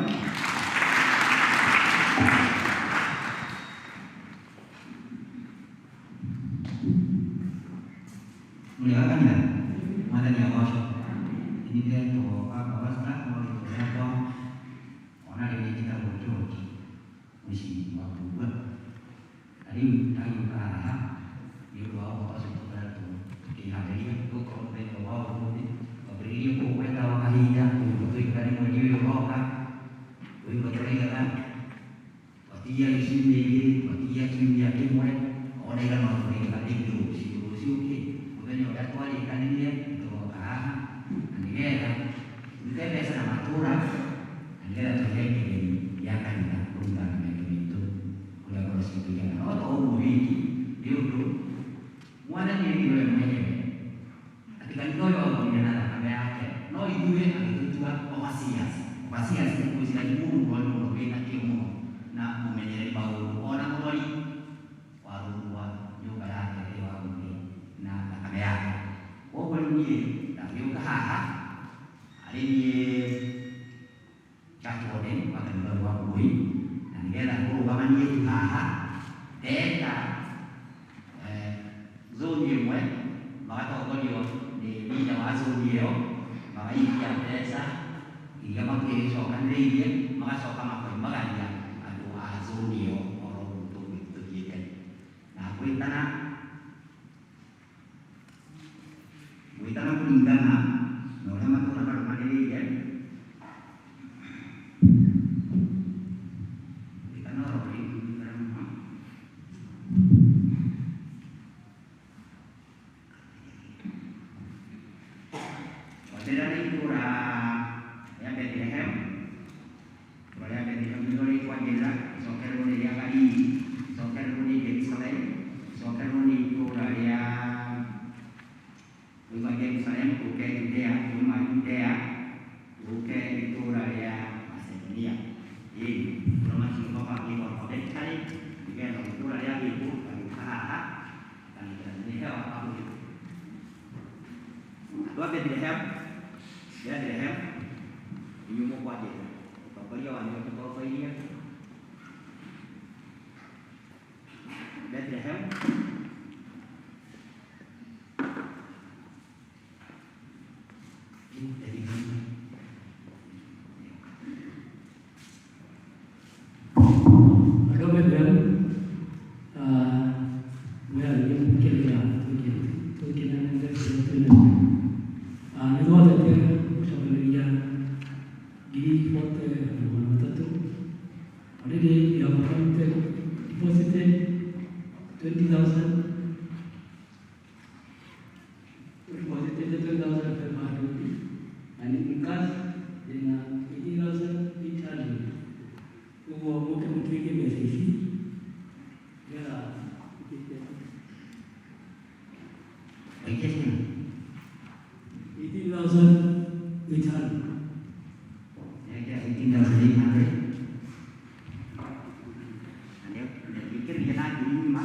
Speaker 7: Mũrĩ wa kanitha, Mwathani agocwo. Nĩ ndetwo Baba Oscar, no rĩtwa rĩakwa ona rĩu njĩtagwo George mũciĩ wa Mbugua. Na rĩu ndagĩũka haha nĩ ũndũ wa ũhoro ũcio tũkoretwo tũkĩharĩria, nĩgũkorwo mũthenya wa ũmũthĩ twambĩrĩirie kũũgweta o kahinda, tũigua tũigaga nĩ mweri ũyũ ũroka, tũigua tũraigaga twatigia ciumia igĩrĩ, twatigia kiumia kĩmwe, ona ira no tũraigaga rĩngĩ rũciũ, rũciũ kĩ mũthenya ũrĩa twarĩkanĩire nĩtũgoka haha na nĩgetha tũrute mbeca na matũra na nĩgetha tũhe kĩgeni gĩa kanitha kũringana na mĩendo mĩitũ ũrĩa ngoro citũ igaga. No to ũguo wiki, nĩ ũndũ Mwathani oigire we mwenyewe atĩ kanitha ũyũ aũgũrire na thakame yake, no ithuĩ agĩtũtua overseers. Overseers nĩ ngwĩciria nĩ mũndũ mũrori mũno wĩna kĩo mũno na mũmenyereri maũndũ, ona mũrori wa rũũru rwa nyũmba yake ĩyo agũrire na thakame yake. Koguo rĩu niĩ ndagĩũka haha arĩ niĩ church warden wa kanitha ũyũ wa Bugui, na nĩgetha ngũrũgamanie tu haha ndeta zoni ĩmwe magatongorio nĩ leader wa zoni ĩyo, magaikia mbeca iria makĩcokanĩrĩirie, magacoka makoimagaria andũ a zoni ĩyo oro ũguo tũthiĩte na gwĩtana gwĩtana kũringana na ũrĩa matũra marũmanĩrĩire, gwĩtana oro rĩngĩ mũno. Wambĩrĩra nĩ itũra rĩa Bethlehem, itũra rĩa Bethlehem nĩrĩo rĩkwanjĩrĩra, rĩcokererwo nĩ rĩa Galili, rĩcokererwo nĩ Jerusalem, rĩcokererwo nĩ itũra rĩa kuma Jerusalem tũke Judea, kuma Judea tũke itũra rĩa Macedonia. Ĩĩ, matũra macio mabangĩtwo alphabetically nĩgetha itũra rĩa gĩkũ gagĩũka haha kanitha nĩ hewa hakuhĩ. Andũ a Bethlehem, Bethlehem inyuĩ mũkwanjĩrĩra, mũtongoria wanyu atũtongoirie Bethlehem.
Speaker 8: Andũ a Bethlehem, mwĩharĩrie kĩrĩa tũkĩnene mbeca iria twĩ nacio. Nĩ tũhotete gũcokanĩrĩria 40,300. Already we have counted, deposited 20,000, deposited 20,500, and in cash ina 18,800. Ũguo mũke mũtuĩke mbeca ici nĩgetha tũtuĩke
Speaker 7: Waikia ciana
Speaker 8: 18,800.
Speaker 7: Nĩekĩra 18,800 na nĩekĩrire na ngiri ng'ima.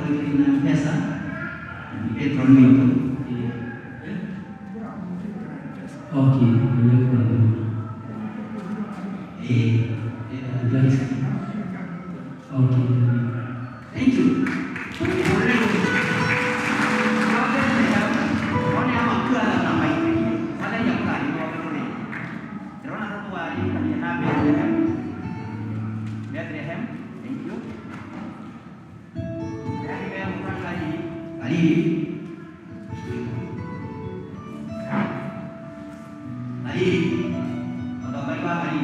Speaker 7: gwĩkĩra na M-Pesa na nĩ patron witũ.
Speaker 8: Okay, guys. Okay.
Speaker 7: Thank you. Bethlehem. Thank you. Ali. Ali. Mũtongoria wa Ali.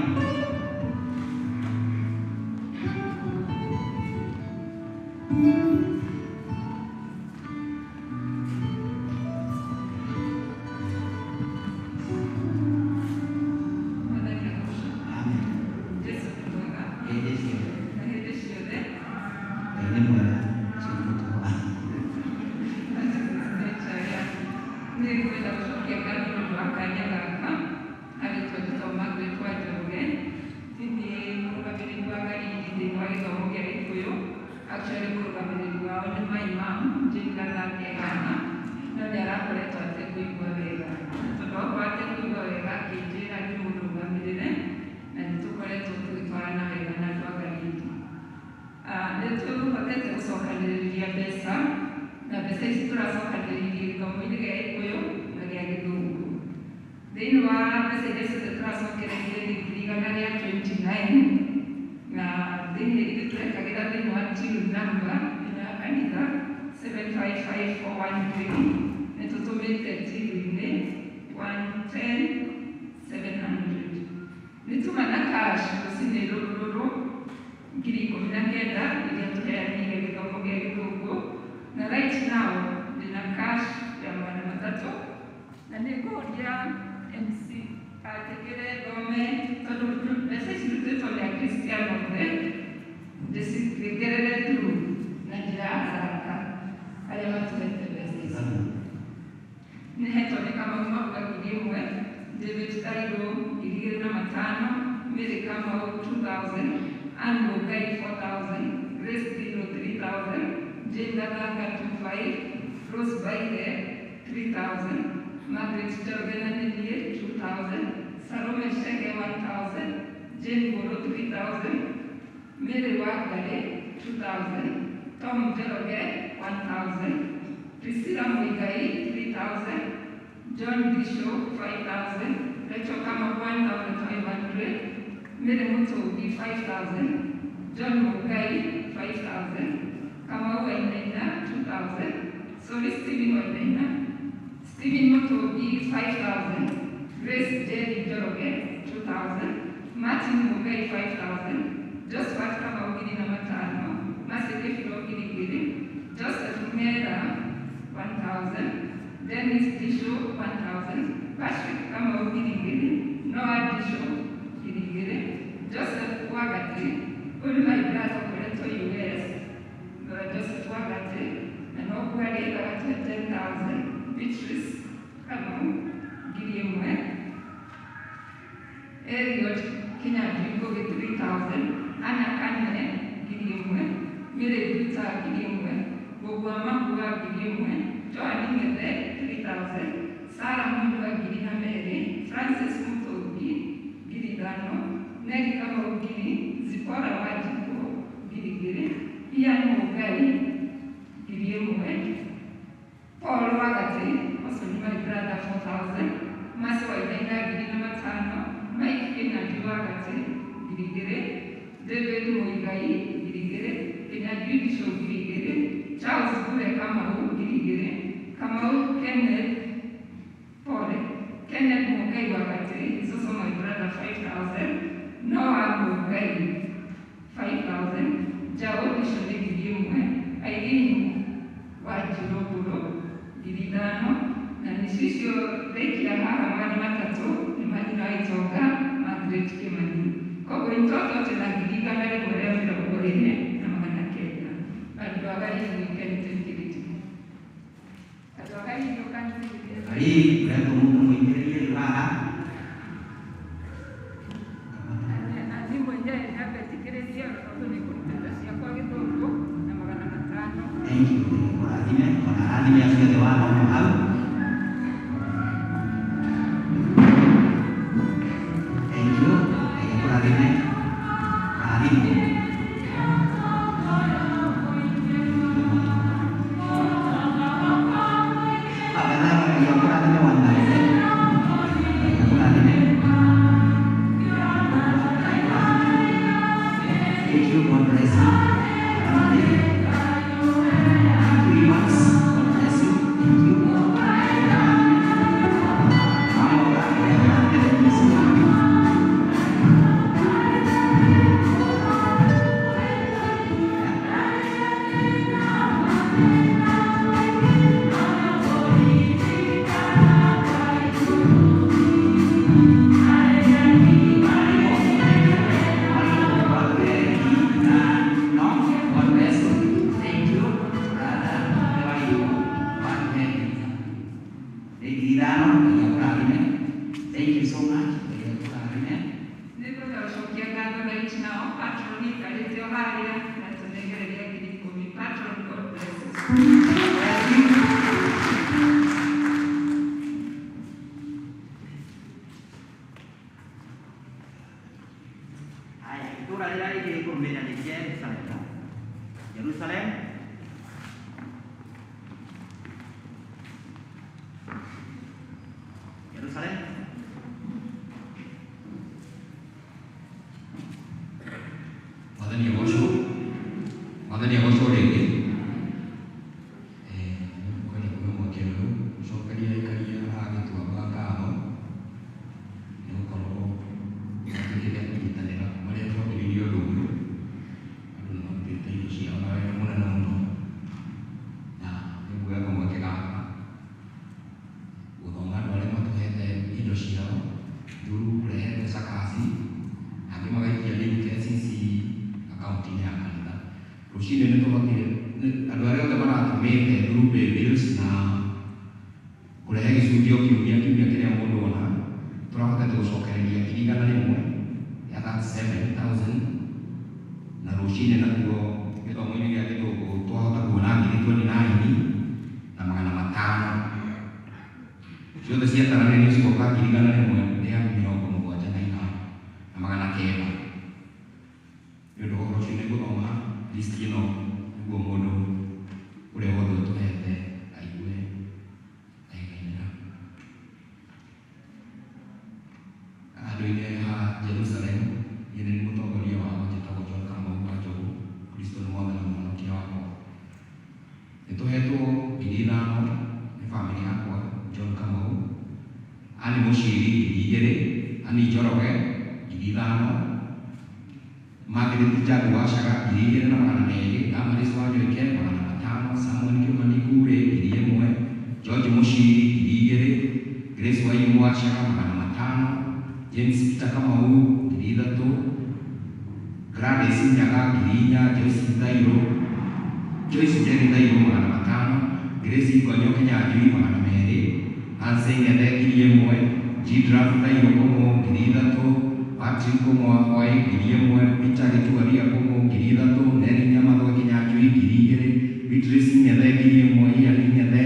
Speaker 7: Amen. Hĩndĩ ciothe. Ngai nĩ mwega, ũcio nĩ mũtugo wa.
Speaker 9: Nĩngwenda gũcokia ngatho nĩ ũndũ wa kanya gaka harĩ twendetwo Margaret wa Njoroge. Niĩ mũrũgamĩrĩri wa Garindi thĩinĩ wa gĩthomo kĩa Gĩkũyũ. Actually mũrũgamĩrĩri wao nĩ my mom, Jane Gathange haha, no nĩ arakoretwo atekũigua wega. Tondũ wakorwo atekũigua wega akĩnjĩra ndĩmũrũgamĩrĩre na nĩ tũkoretwo tũgĩtwarana wega na andũ a Garindi. Nĩ tũhotete gũcokanĩrĩria mbeca na mbeca ici tũracokanĩrĩirie gĩthomo-inĩ gĩa Gĩkũyũ na gĩa Gĩthũngũ. Thĩinĩ wa mbeca iria ciothe tũracokereirie nĩ 129,000 na thĩinĩ ithuĩ tũrekagĩra thĩinĩ wa till number ĩno ya kanitha 755413 nĩ tũtũmĩte till-inĩ 110,700. Nĩ tuma na cash rũcinĩ rũrũ rũrũ 19,000 iria tũheanire gĩthomo gĩa Gĩthũngũ na right now ndĩna cash ya 300 na nĩ ngũria MC anjĩkĩre thome tondũ mbeca ici irutĩtwo nĩ Akristiano othe ndĩcigerere through na njĩra ya haraka arĩa matũhete mbeca ici. Nĩ hetwo nĩ Kamau Mahuga 1,000, David Kairũ 2,500, Mary Kamau 2,000, Ann Mugai 4,000, Grace Dino 3,000, Jane Gathanga 2,500, Rose Baire 3,000, Margaret Njoroge na nĩniĩ 2,000, Salome Shege 1,000, Jane Nguru 3,000, Mary Wangari 2,000, Tom Njoroge 1,000, Priscilla Muigai 3,000, John Disho 5,000, Rachel Kamau 1,500, Mary Mutugi 5,000, John Mugai 5,000, Kamau Wainaina 2,000, sorry Stephen Wainaina, Stephen Mutugi 5,000, Grace Jerry Njoroge 2,000, Martin Mugai 5,000, Josephat Kamau 5,000, Mercy Kefiro 2,000, Joseph Mera 1,000, Dennis Disho 1,000, Patrick Kamau 2,000, Noah Disho 2,000, Joseph Wagati, ũyũ nĩ my brother ũkoretwo US, Joseph Wagati, na noguo arĩ agatũhe 10,000, Beatrice Kamau 1,000, Eliot Kinyanjui Ngugi 3,000, Anna Kane 1,000, Mary Duta 1,000, Gũgua Mahua 1,000, Joan Ngethe 3,000, Sarah Munyua 2,000, Francis Mutugi 5,000, Nelly Kamau 1,000, Zipporah Wanjikũ 2,000, Ian Mugai 1,000, Paul Wagati, also nĩ my brother 4,000, Mercy Wainaina 5,000, Mike Kinyanjui Wagati 2,000, David Muigai 2,000, Kinyanjui Disho 2,000, Charles Bure Kamau 2,000, Kamau Kenneth Pole, Kenneth Mugai Wagati is also my brother 5,000, Noah Mugai 5,000, Jao Disho nĩ 1,000, Irene Wanjirũ Mbũrũ 5,000, na nĩcio icio ndaikia haha 300 nĩ manyina wa itonga Margaret Kimani. Koguo in total twĩna 124,900. Andũ a Garindi ũkanjĩkĩrĩrie. Andũ a Garindi ũkanjĩkĩrĩrie.
Speaker 7: Ali, ũretwo mũndũ mũingĩrĩrie rĩu haha.
Speaker 9: Na niĩ mwenyewe nyambe njĩkĩrĩrie tondũ nĩ ngũruta indo ciakwa Gĩthũngũ na 500.
Speaker 7: Thank you. you. Kũrathime ona arathime acio othe wathoma hau. Thank you. Ngai akũrathime. Rathimwo. Afadhali Ngai akũrathime 1000. Ngai akũrathime. Thank you. God bless you. Thank you, Evans. God bless you. Thank you. Thank you so much. God bless you. Thank you, brother. Ithano, Ngai akũrathime. Thank you so much. Ngai akũrathime.
Speaker 9: Nĩngwenda gũcokia ngatho right now patron ikarĩte o harĩa na tũnengereria 10,000. Patron, God bless you.
Speaker 7: Haya, itũũra rĩrĩa rĩngĩ rĩkũrũmĩrĩra nĩ Jerusalem. Jerusalem. Jerusalem.
Speaker 10: Mwathani agocwo. Mwathani agocwo rĩngĩ. Kwenda kuoya mweke ũyũ gũcokeria aikaria a Gĩtuamba ngatho nĩ gũkorwo matuĩkĩte a kũnyitanĩra kuma rĩrĩa twambĩrĩirie ũndũ ũyũ. Andũ nĩ marutĩte indo ciao na wendo mũnene mũno, na nĩ nguoya kamweke gaka gũthoma andũ arĩa matũhete indo ciao through kũrehe mbeca cash, angĩ magaikia rĩu KCC akaunti-inĩ ya kanitha. Rũcinĩ nĩ tũhotire andũ arĩa othe maratũmĩte through pay bills na kũrehe gĩcunjĩ o kiumia kiumia kĩrĩa mũndũ ona, tũrahotete gũcokereria 100,000 ya 37,000, na rũcinĩ nakuo gĩthomo-inĩ gĩa Gĩthũngũ twahota kuona 29,500. Ciothe ciataranĩrio cigoka 175,900. Nĩ ũndũ wa ũhoro ũcio nĩngũthoma list ĩno nĩguo mũndũ ũrĩa wothe ũtũhete aigue aiganĩra. Handũ-inĩ ha Jerusalem, niĩ nĩ mũtongoria wao njĩtagwo John Kamau wa Njogu. Kristo nĩ Mwathani na Mũhonokia wakwa. Nĩ tũhetwo 5,000 nĩ bamĩrĩ yakwa John Kamau, Anĩ Mũciri 2,000, Anĩ Njoroge 5,000, Margaret Njagu Wacaga 2,200, Damaris Wanyoike 500, Samuel Kimani Kure 1,000, George Mũciri 2,000, Grace Wairimũ Wacaga 500, James Peter Kamau 3,000, Gladys Nyaga 4,000, Joyce Thairũ, Joyce Njeri Thairũ 500, Grace Ngonyo Kinyanjui 200, Nancy Ng'ethe 1,000, Gidraf Thairũ Kũng'ũ 3,000, Patrick Kũng'ũ wa Hwaĩ 1,000, Peter Gĩtuaria Kũng'ũ 3,000, Neri Nyamathwe Kinyanjui 2,000, Beatrice Ng'ethe 1,000, Ian Ng'ethe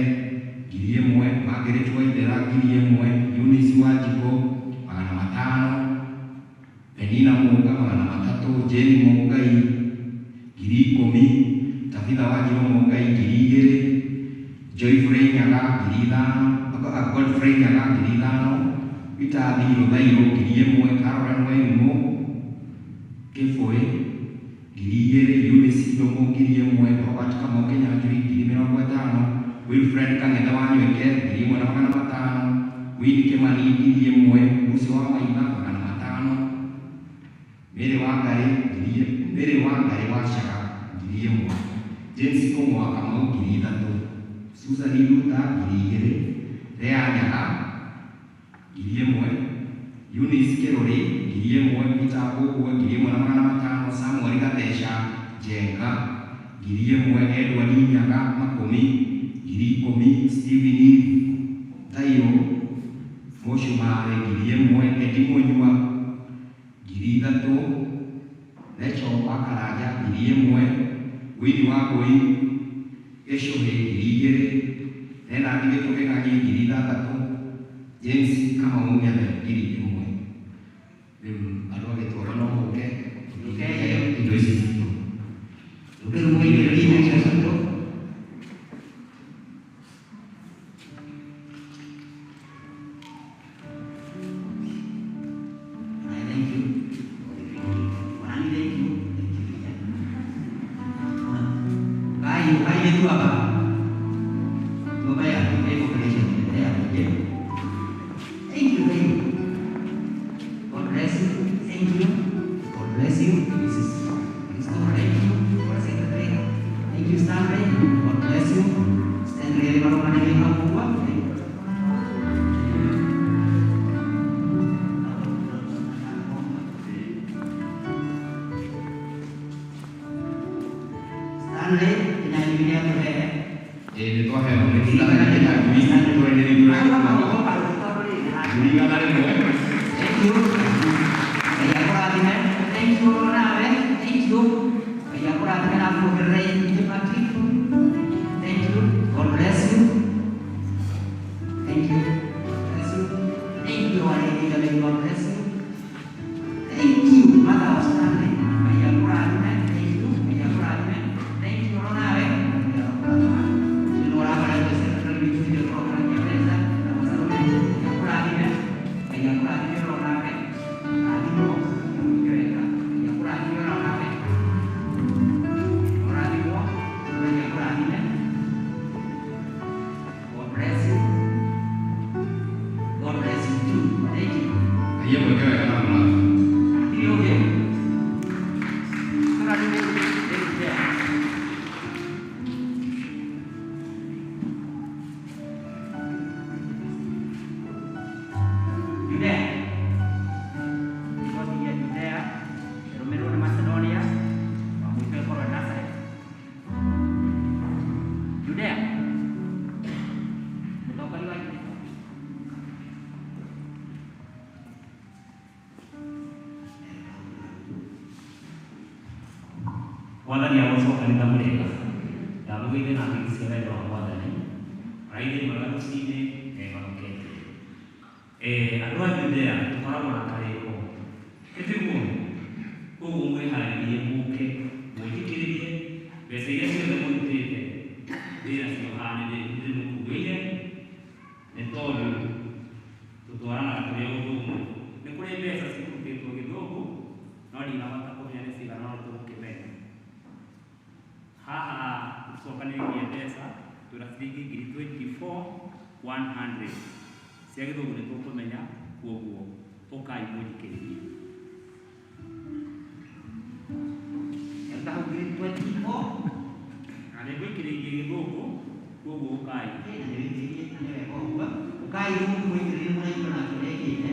Speaker 10: 1,000, Margaret Waithera 1,000, Eunice Wanjikũ 500, Penina Mũnga 300, Jane Mũngai 10,000, Tabitha Wanjirũ Mũngai 2,000, Joyfrey Nyaga 5,000, Godfrey Nyaga 5,000, Peter Thirũ Thairũ 1,000, Caroline Wairimũ Kĩbũĩ 2,000, Eunice Ndũng'ũ 1,000, Robert Kamau Kinyanjui 50,000, Wilfred Kang'ethe wa Nyweke 1,500, Winnie Kimani 1,000, Lucy wa Maina 500, Mary Wangari Mary Wangari Wacaga 1,000, James Kũng'ũ wa Kamau 3,000, Susan Nduta 2,000, Lea Nyaga 1,000, Eunice Kĩrũrĩ 1,000, Peter Mbũgua 1,500, Samuel Gatheca Njenga 1,000, Edward Nyaga Makũmi 10,000, Stephen Thairũ Mũcumarĩ 1,000, Eddie Mũnyua 3,000, Rachel wa Karanja 1,000, Winnie Wangũi Gĩcu Gĩcũhĩ 2,000, Leonard Gĩtũge Ng'ang'i 6,000, James Kamau Ng'ethe 1,000. Rĩu andũ a Gĩtuamba no mũke indo ici citũ.
Speaker 7: Rĩu mũigĩrĩrie indo icio citũ. Thank you. Thank you. Thank you. Kayu, kayu itu apa? Coba ya, ini population. Ya, oke. Thank you, thank you. God bless you. Thank you. God bless you. Mrs. Kristo, thank you. For secretary. Thank you, Stanley. God bless you. Stanley, kalau mana yang kamu buat? Thank you. Stanley, penyanyi dunia tuh ya.
Speaker 10: Nĩ twaheo nĩ Stanley Kĩnyangui, tũrĩ 100,000.
Speaker 7: Thank you. Ngai akũrathime. Thank you nawe. Thank you. Ngai akũrathime na akuongerere ingĩ makĩria. Thank you. God bless you. Thank you. Bless you. Thank you, Our Lady. May God bless you. Thank you, Mother of Stanley. Ngai akũrathime. Thank you. Ngai akũrathime. Thank you nawe. Ngai akũrathime. Nĩ ũrabaratwo secretary witũ ndio tũrokoragia mbeca na Masarume. Ngai akũrathime. Ngai akũrathime oro nawe. Rathimwo, wĩke wega. Ngai akũrathime oro nawe. Ũrathimwo, Ngai akũrathime. God bless you. God bless you too. Thank you.
Speaker 10: Ngai amwĩke wega na amũrathime.
Speaker 7: Hatirĩ ũngĩ. Tũrathime. Thank you. Judea. Riboti ya Judea, ĩrũmĩrĩirwo nĩ Macedonia, wa mũico ĩkorwo Nazareth. Judea. Mũtongoria wa Judea.
Speaker 11: Mwathani agocwo kanitha mũrĩega. Ndamũgeithia na ngeithi cia wendo wa Mwathani. Raithi mwega rũcinĩ nĩhonokete. Andũ a Judea tũkoragwo na karĩko. Ĩtiguo? Koguo mwĩharĩrie mũke mwĩtĩkĩrĩrie mbeca iria ciothe mũrutĩte ndĩ nacio haha nĩndĩmũkuĩire nĩ tondũ tũtwaranaga tũrĩ o ũndũ ũmwe. Nĩ kũrĩ mbeca cikũrutĩtwo Gĩthũngũ no ndinahota kũmenya nĩ cigana no nĩtũgũkĩmenya. Haha tũcokanĩrĩirie mbeca twĩna ciringi 24,100 cia Gĩthũngũ nĩ tũkũmenya, koguo ũkai mũthikĩrĩrie.
Speaker 7: Eta hau 24.
Speaker 11: Na nĩngwĩkĩrĩirie Gĩthũngũ, koguo ũkai.
Speaker 7: Na nĩwĩkĩrĩrie nĩ wega ũguo. Ũkai rĩu mwĩkĩrĩrie mũraigua nake ũrĩa ekĩte.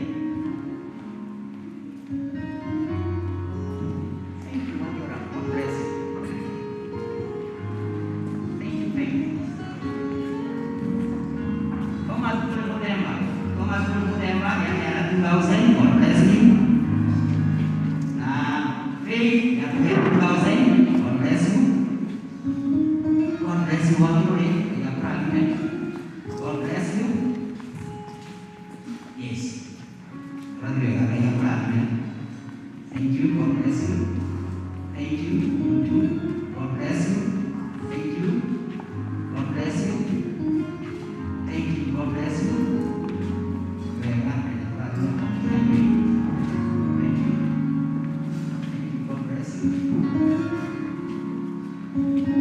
Speaker 7: Thank you, Wanyora. God bless you. Thank you, thank you. Thomas Kule Muthemba. Thomas Kule Muthemba nĩaheana 2,000. God bless you. Na Faith nĩatũhe 2,000. God bless you. God bless you, Wanyore. Ngai akũrathime. God bless you. Yes. Tũrathiĩ wega, Ngai akũrathime. Thank you. God bless you. Thank you. You too. God bless you. Thank you. God bless you. Thank you. God bless you. Wega, Ngai akũrathime. Thank you. Thank you. Thank you. God bless you. Thank you.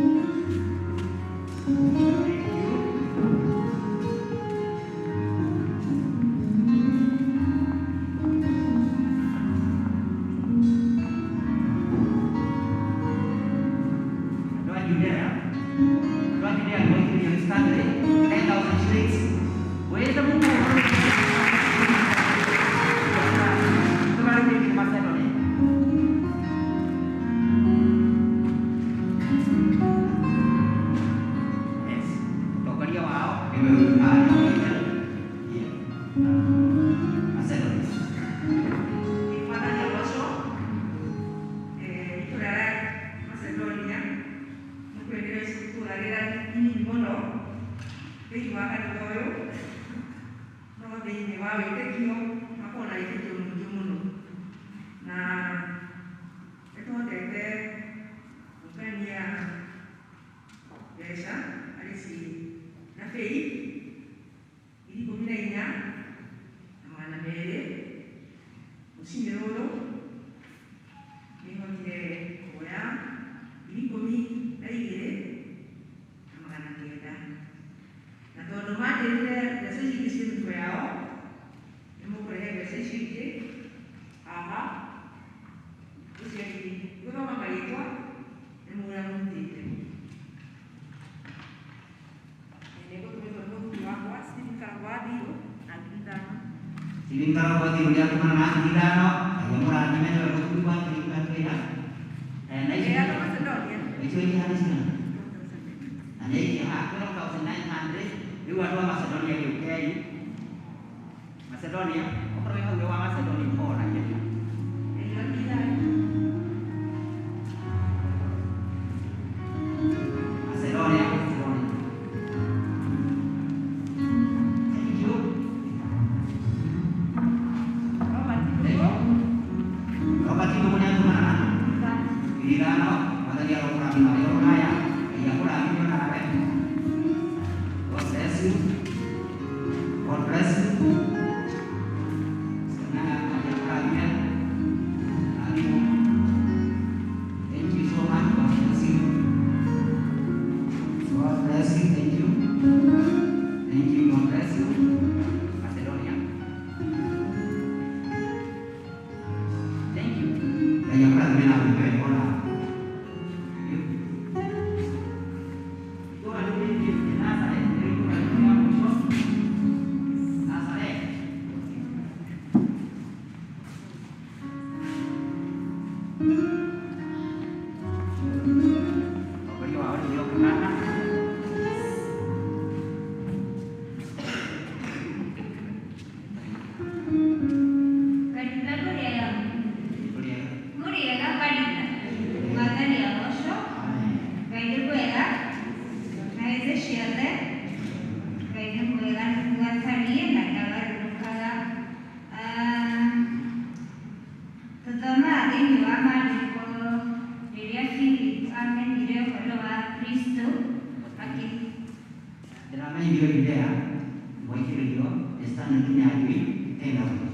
Speaker 7: Andũ a Judea, andũ a Judea nĩmaikirie nĩ Stanley 10,000 shillings. Wĩte Mungu. Tũgarũrĩtie Macedonia. Yes. Mũtongoria wao nĩwe ũyũ haha nĩokĩte. Yeah. Macedonia.
Speaker 3: Mwathani agocwo. Itũra rĩa Macedonia nĩkwendire itũra rĩrĩa inini mũno.
Speaker 12: wĩtĩkio, makorwo na wĩtĩkio mũingĩ mũno. Na nĩtũhotete kũngania mbeca harĩ ci na Faith 14,200. Rũcinĩ rũrũ nĩhotire kuoya 12,900. Na tondũ manjĩrire mbeca ici ingĩ ciĩ mĩhuko yao, nĩmũkũrehe mbeca icio ingĩ haha. Ũcio gũthoma marĩtwa nĩ mũrĩa mũrutĩte. Nĩngũtũmĩtwo nĩ mũthuri wakwa Stephen Karangũ wa Thirũ na 5,000.
Speaker 7: Stephen Karangũ wa Thirũ nĩatũmana na 5,000. Ngai amũrathime nĩwe mũthuri wa twĩra. Na icio
Speaker 12: Andũ Macedonia.
Speaker 7: Icio ingĩ harĩ cigana? Na nĩ ingĩ haha 12,900. Rĩu andũ a Macedonia gĩũkei. Macedonia, okorwo wĩ hau wĩ wa Macedonia ũkorwo na ihenya. Macedonia, Macedonia. Thank you. Robert Ndũngũ nĩatũmana na 5,000. Mwathani arokũrathima wĩ Rũraya. Ngai akũrathime onawe. God bless you. God bless you. Sana Ngai akũrathime. Rathimwo. Thank you so much. God bless you. God bless you. Thank you. Thank you. God bless you. Macedonia. Thank you. Ngai akũrathime na gwĩke wega onawe. Itũũra rĩu rĩngĩ nĩ Nazareth, nĩrĩo itũũra rĩu rĩa mũico. Nazareth. Mũtongoria wao nĩwe ũka haha.
Speaker 13: Kanitha mũrĩega.
Speaker 7: Mũrĩega.
Speaker 13: Mũrĩega kanitha. Mwathani agocwo. Ngai nĩ mwega na hĩndĩ ciothe. Ngai nĩ mwega nĩguo atariĩ na ndagarũrũkaga. Tũthomaga thĩinĩ wa maandĩko rĩrĩa Philip amenyire ũhoro wa Kristo akĩ
Speaker 7: Ndĩramenyithio Judea gwaikĩrĩrio nĩ Stanley Kinyanjui 10,000.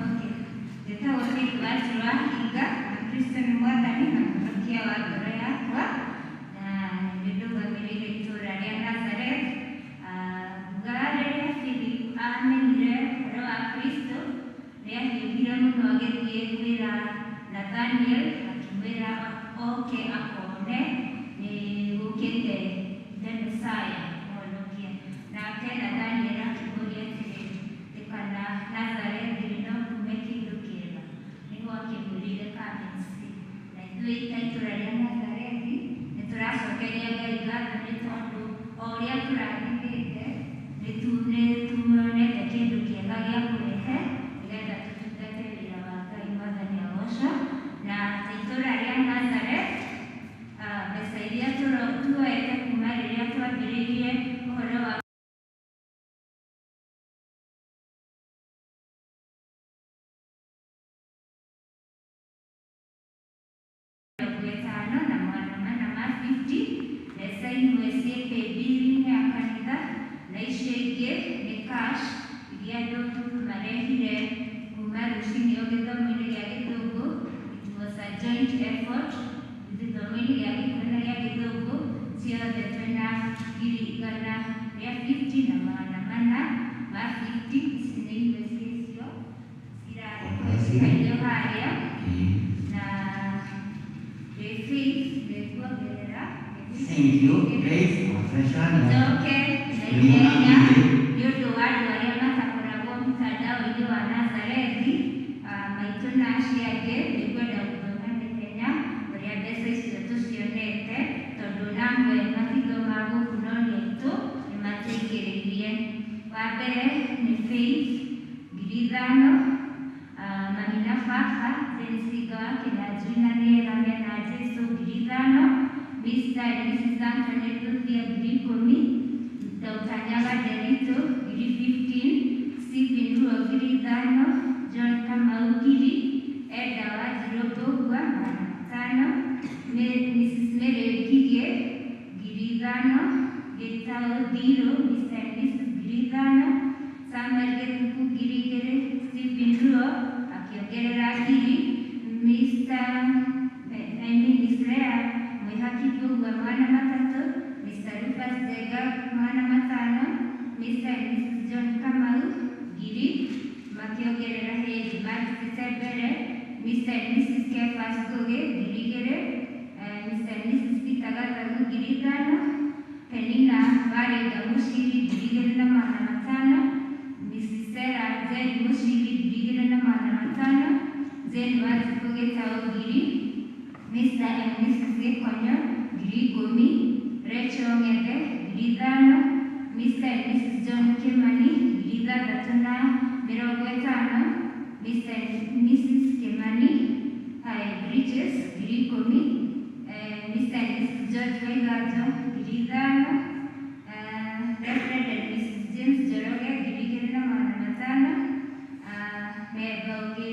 Speaker 13: Okay. Njĩtagwo Faith Wanjiru wa Hinga na Kristo nĩ Mwathani na Mũhonokia wa ngoro yakwa na nĩ ndũgamĩrĩire itũũra rĩa Nazareth. Ngugaga rĩrĩa Philip amenyire ũhoro wa Kristo nĩ ahiũhire mũno agĩthiĩ kwĩra Nathaniel akĩmwĩra oke akone nĩ gũkĩte the Messiah mũhonokia. Nake Nathaniel akĩmũũria atĩrĩrĩ, "Ĩ kana Nazarethi no kuume kĩndũ kĩega?" Nĩguo akĩmwĩrire come and see. Na ithuĩ ta itũũra rĩa Nazarethi nĩ tũracokeria Ngai ngatho nĩ tondũ o ũrĩa tũrathimĩte nĩ tuonete kĩndũ kĩega gĩa kũrehe nĩgetha tũtungate wĩra wa Ngai. Mwathani agocwo. Na ta itũũra rĩa Nazareth, mbeca iria tuoete kuma rĩrĩa twambĩrĩirie ũhoro wa 5,450, mbeca imwe ciĩ paybill-inĩ ya kanitha na icio ingĩ nĩ cash iria andũ marehire kuma rũcinĩ o gĩthomo-inĩ gĩa Gĩthũngũ. It was a joint effort gĩthomo-inĩ gĩa Gĩkũyũ na gĩa Gĩthũngũ, ciothe twĩna 150,450. Ici nĩ imwe ciacio ciraikaire harĩa na ndĩ Faith nĩnguongerera.
Speaker 7: Thank you, Grace, our treasurer.
Speaker 13: Njoke na ihenya nĩ ũndũ wa andũ arĩa matakoragwo mtandao-inĩ wa Nazarethi, maitũ na acio angĩ, nĩngwenda gũthoma na ihenya ũrĩa mbeca icio tũcionete, tondũ namwe matithomaga gũkũ no nĩ aitũ nĩ matũingĩrĩirie. Wa mbere nĩ Faith 5,000, mami na baba Jane Singa wa Kĩnyanjui na Nĩega mena Jesũ 5,000, Mr. and Mrs. Anthony Nduthia 10,000, Nderitu 1,015, Stephen Ruo 5,000, John Kamau 1,000, Eda Wanjiru Mbũgua 500, Mrs. Mary Ngige 5,000, Gitau Thiru Mr. and Mrs. 5,000, Samuel Gĩthuku 2,000, Stephen Ruo akĩongerera 1,000, Mr. I mean Miss Lea Mwihaki Mbũgua 300, Mr. Rufus Njenga 500, Mr. and Mrs. John Kamau 1,000, makĩongerera hĩndĩ marutĩte mbere, Mr. and Mrs. Kefas Ngugi 2,000, Mr. and Mrs. Peter Gathagu 5,000, Penina Warĩnga Mũciri 2,500, Mrs. Sarah Njeri Mũciri 2,500, Jane Wanjikũ Gĩtaũ 1,000, Mr. and Mrs. Gĩkonyo 10,000, Rachel Ng'ethe 5,000, Mr. and Mrs. John Kimani 6,050, Mr. and Mrs. Kimani Bridges 10,000, Mr. and Mrs. George Waiganjo 5,000, Reverend and Mrs. James Njoroge 2,500, memba ũngĩ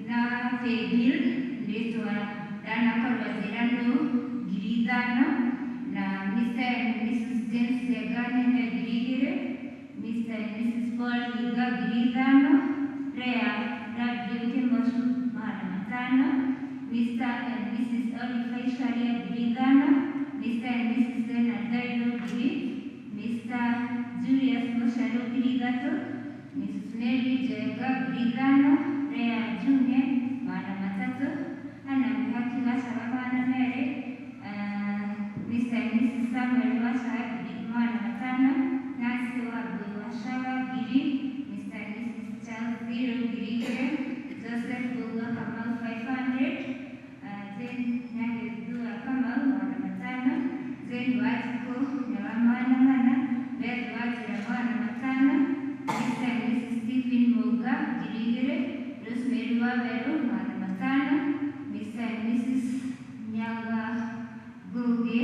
Speaker 13: na paybill rĩtwa ndanakorwo njĩra nũ 5,000, na Mr. and Mrs. James Njenga Nene 2,000, Mr. and Mrs. Paul Hinga 5,000, Rea W Kimocu 500, Mr. and Mrs. Oliver Icaria 5,000, Mr. and Mrs. Leonard Thairũ 1,000, Mr. Julius Mũcerũ 3,000, Mrs. Mary Njenga 5,000, Rea Jumia 300, Hannah Mwihaki Gacaga 200, Mr. and Mrs. Samuel Wacaga 500, Nancy Wambui Wacaga 1,000, Mr. and Mrs. Charles Thiru 2,000, Joseph Mbũgua Kamau 500, Jane Nyagĩthua Kamau 500, Jane Wanjikũ Nyawa 400, Beth Wanjira 500, Mr. and Mrs. Stephen Mũnga 2,000, Rosemary Wawerũ 500, Mr. and Mrs. Nyaga Ngugi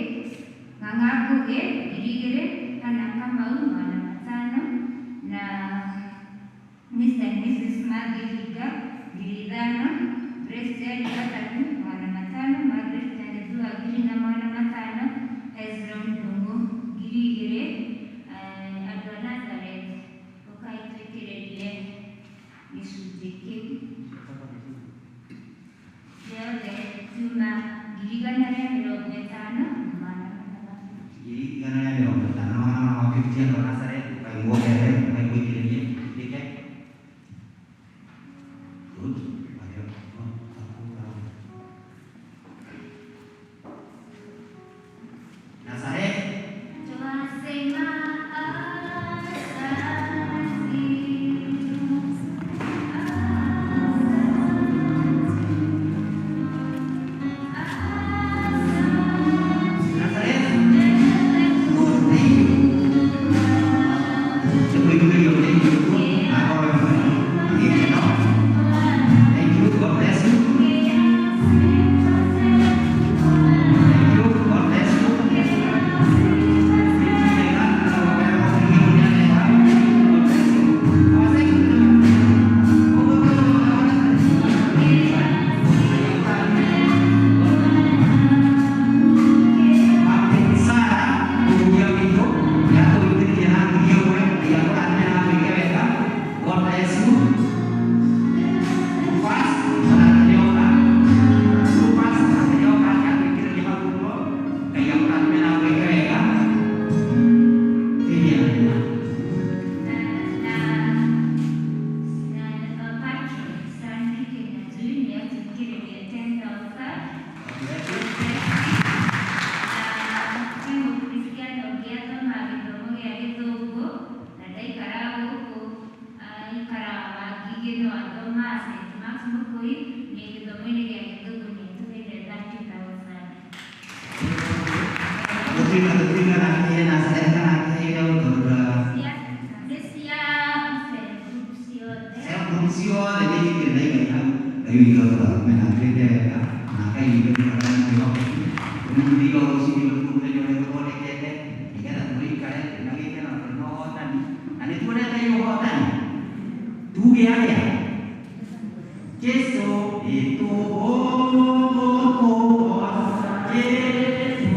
Speaker 13: Ng'ang'a Ngugi 2,000, Hannah Kamau 500, na Mr. and Mrs. Maggie Hinga 5,000, Grace Jerry Gathagu 500, Margaret Nyagĩthua 1,500, Hezron Ndung'u 2,000, andũ a Nazareth ũkai twĩkĩrĩrie gĩcunjĩ kĩu gĩothe kiuma 150,400.
Speaker 7: 150,450 andũ a Nazareth ũkai muongerere ũkai mwĩkĩrĩrie ĩke good. Nazareth.
Speaker 13: Twasema asante.
Speaker 7: Nazareth. Good, thank you. Thank you. Thank you. God bless you. Thank you. God bless you. God bless you. Lupas, Lupas,
Speaker 13: Na Patrick Stanley Kinyanjui nĩ atwĩkĩrĩria 10,000. He mũkristiano ũngĩ athomaga gĩthomo gĩa gĩthũngũ na ndaikaraga gũkũ, aikaraga Wangigĩ no athomaga St. Mark's Mũkũi, nĩ gĩthomo-inĩ gĩa gĩthũngũ nĩ atũheire 30,000. Nĩ cia cell group ciothe.
Speaker 7: Ciothe nĩ ikĩrĩ na igai hau. Ngai witũ atũrathime na atwĩke wega na Ngai witũ tũrathime mwĩhokeku tũmũthiga rũcinĩ rũrũ mũthenya ũrĩa tũthondekete nĩgetha tũikare twĩna gĩkeno na twĩna ũhotani. Ahotani tuge atĩa? Jesu ĩtũgũkũgoca Jesu.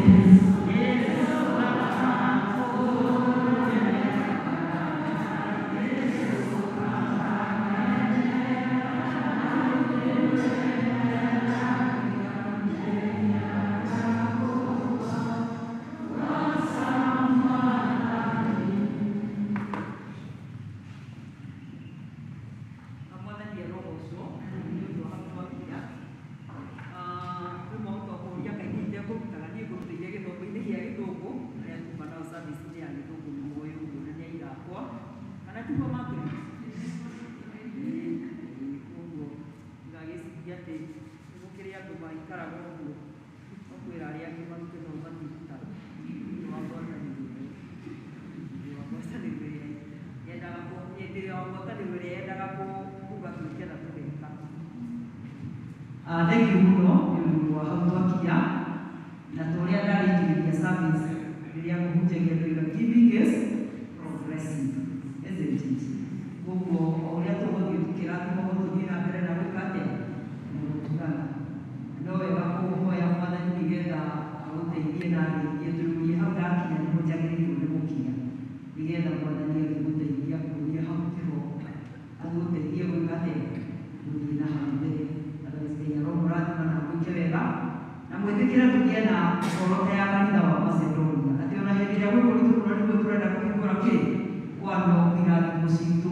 Speaker 1: Mwathani arogocwo nĩ ũndũ wa hau twakinya. Rĩu mahota kũũria kaingĩ itekũrutaga niĩ ngũrutĩire gĩthomo-inĩ gĩa gĩthũngũ arĩa tuma nao service-inĩ ya gĩthũngũ nĩ moĩ ũguo na nĩ aira akwa kana tiguo Margaret? Ĩĩ, koguo ndigagĩcirie atĩ nĩ gũkĩrĩ andũ maikaraga ũguo no kwĩra arĩa angĩ marute no matirutaga nĩ ũndũ wa ngwatanĩro ĩyo nĩ wa ngwatanĩro ĩrĩa yendaga hĩndĩ ĩrĩa ngwatanĩro ĩrĩa yendaga kuga twĩke na tũgeka. Thank you mũno nĩ ũndũ wa hau twakinya na ta ũrĩa ndarĩkĩrĩria service rĩrĩa ngũhunjagia ndoiga giving is progressive, isn't it? Koguo o ũrĩa tũgũthiĩ tũkĩrathimagwo tũthiĩ na mbere na gwĩka atĩa na gũtugana no wega kũhoya mwathani nĩgetha agũteithie na andeithie tũrũgie hau ndakinya nĩho njagĩrĩirwo nĩ gũkinya nĩgetha mwathani agĩgũteithia kuonia hau tiho agũteithie gwĩka atĩa gũthiĩ na hau mbere. Otherwise Ngai aromũrathima na mwĩke wega na mwĩtĩkĩre tũgĩe na ngoro ta ya kanitha wa Macedonia atĩ ona hĩndĩ ĩrĩa gwĩ kũritũ mũno nĩguo tũrenda kũhingũra kĩ kwano irathimo citũ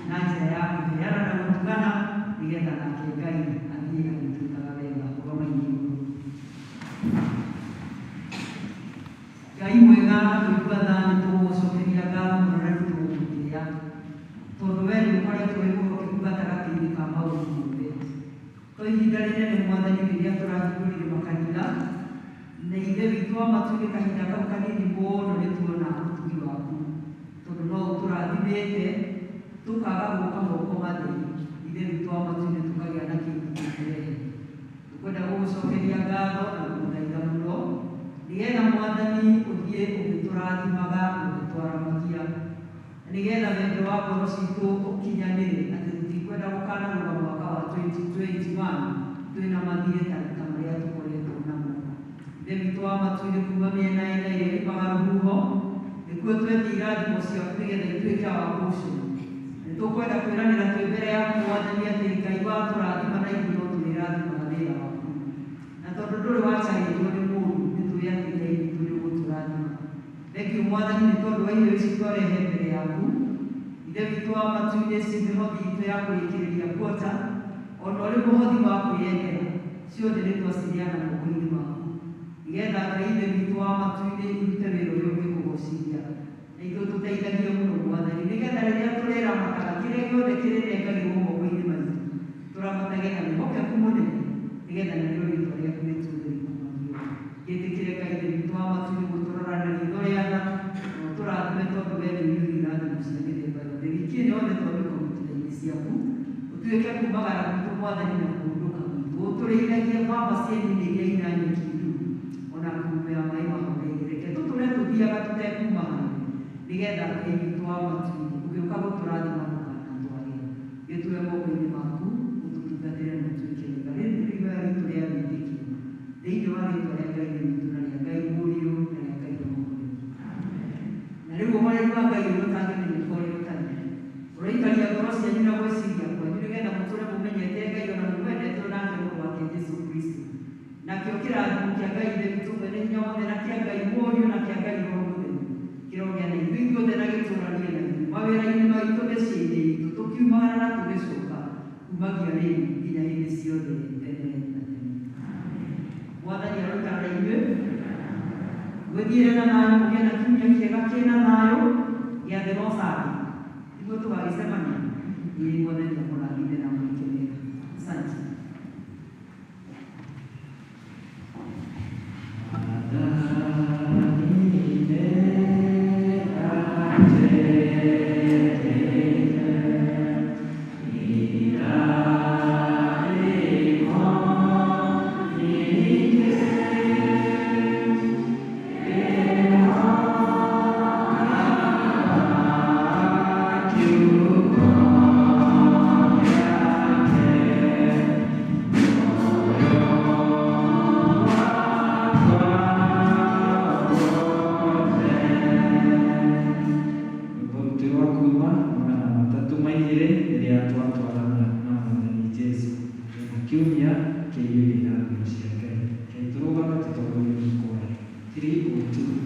Speaker 1: na njĩra ya kũheana na gũtugana nĩgetha nake Ngai athiĩ agĩtwĩkaga wega ũromainĩ igũrũ. Ngai mwega na mũigua tha nĩ tũgũgũcokeria ngatho mũno na nĩ tũgũgũtĩĩa tondũ we nĩ ũkoretwo wĩ mwĩhokeku gatagatĩ-inĩ ka maũndũ mothe. To ihinda rĩnene mwathani rĩrĩa tũrahingũrire makanitha na ithe witũ wa matu-inĩ kahinda kau kanini mũno nĩ tuona ũtugi waku tondũ no ũtũrathimĩte tũkaga gũka moko matheri ithe witũ wa matu-inĩ tũkagĩa na kĩndũ tũkũrehe. Tũkwenda gũgũcokeria ngatho na gũgũthaitha mũno nĩgetha mwathani ũthiĩ ũgĩtũrathimaga na ũgĩtwaramagia na nĩgetha wendo wa ngoro citũ ũkinyanĩre atĩ tũtikwenda gũkanarũga mwaka wa 2021 twĩna mathirĩ ta marĩa tũkoretwo namo. Ithe witũ wa matu-inĩ kuma mĩena ĩna ĩrĩa yumaga rũhuho nĩkuo twetie irathimo ciaku nĩgetha ituĩke our portion. Nĩ tũkwenda kwĩranĩra twĩ mbere yaku mwathani atĩ Ngai watũrathima na ithuĩ no tũrĩrathimaga wĩra waku na tondũ ndũrĩ wacarĩtwo nĩ mũndũ nĩ tũĩ atĩ Ngai witũ nĩ ũgũtũrathima. Thank you mwathani nĩ tondũ wa irio ici twarehe mbere yaku. Ithe witũ wa matu-inĩ ci mĩhothi itũ ya kũrĩkĩrĩria kuota ona ũrĩ mũhothi wa kwĩyendera ciothe nĩ twacineana moko-inĩ maku nĩgetha Ngai ithe witũ wa matu-inĩ irute wĩra ũrĩa ũngĩkũgocithia na ithuĩ tũteithagie mũno mwathani nĩgetha rĩrĩa tũrĩramataga kĩrĩa gĩothe kĩrĩnengagĩrwo moko-inĩ maitũ tũramatage na wĩhokeku mũnene nĩgetha narĩo rĩtwa rĩaku rĩtũũre rĩkumagio. Gĩtĩkĩre Ngai ithe witũ wa matu-inĩ gũtũrora na riitho rĩa tha na ũtũrathime tondũ we nĩ ũiyũire irathimo cia mĩthemba yothe. Wiki ĩno yothe twamĩkomĩtithia ciaku ũtuĩke kumagara gwitũ mwathani na kũhurũka gwitũ ũtũrĩithagie baba cieni-inĩ iria ina nyeki nduru ona ngurumo ya maĩ mahoreire. Reke tũtũre tũthiaga tũtekuma harĩwe nĩgetha Ngai witũ wa matu-inĩ ũgĩũka gũtũrathima ndũkanatwage. Gĩtue moko-inĩ maku ũtũtungatĩre na ũtwĩke wega. Rĩrĩ nĩrĩo ihoya ritũ rĩa wĩtĩkio thĩinĩ wa rĩtwa rĩa Ngai ithe witũ na rĩa Ngai Mũriũ na rĩa Ngai Roho Mũtheru. Na rĩu ũhoreri wa Ngai ũrĩa ũtangĩmenyeka ũrĩa ũtariĩ ũroikaria ngoro cianyu na gwĩciria kwanyu nĩgetha mũtũre mũmenyete Ngai ona mũmwendete onake Mũrũ wake Jesũ Kristo. Nakĩo kĩrathimo kĩa Ngai ithe witũ mwene hinya wothe na kĩa Ngai Mũriũ na kĩa Ngai Roho Mũtheru kĩrogĩa na ithuĩ ithuothe na gĩtũũranie na ithuĩ mawĩra-inĩ maitũ mĩciĩ-inĩ itũ tũkiumagara na tũgĩcoka kumagia rĩu nginya hĩndĩ ciothe tene na tene. Mwathani aroikara na inyuĩ mwĩthiĩre na thayũ mũgĩe na kiumia kĩega kĩna thayũ gĩathĩ no Sunday nĩguo tũgagĩcemania. Ĩĩ mwathani amũrathime na amwĩke wega. Asante.
Speaker 7: Thank you.
Speaker 2: 302.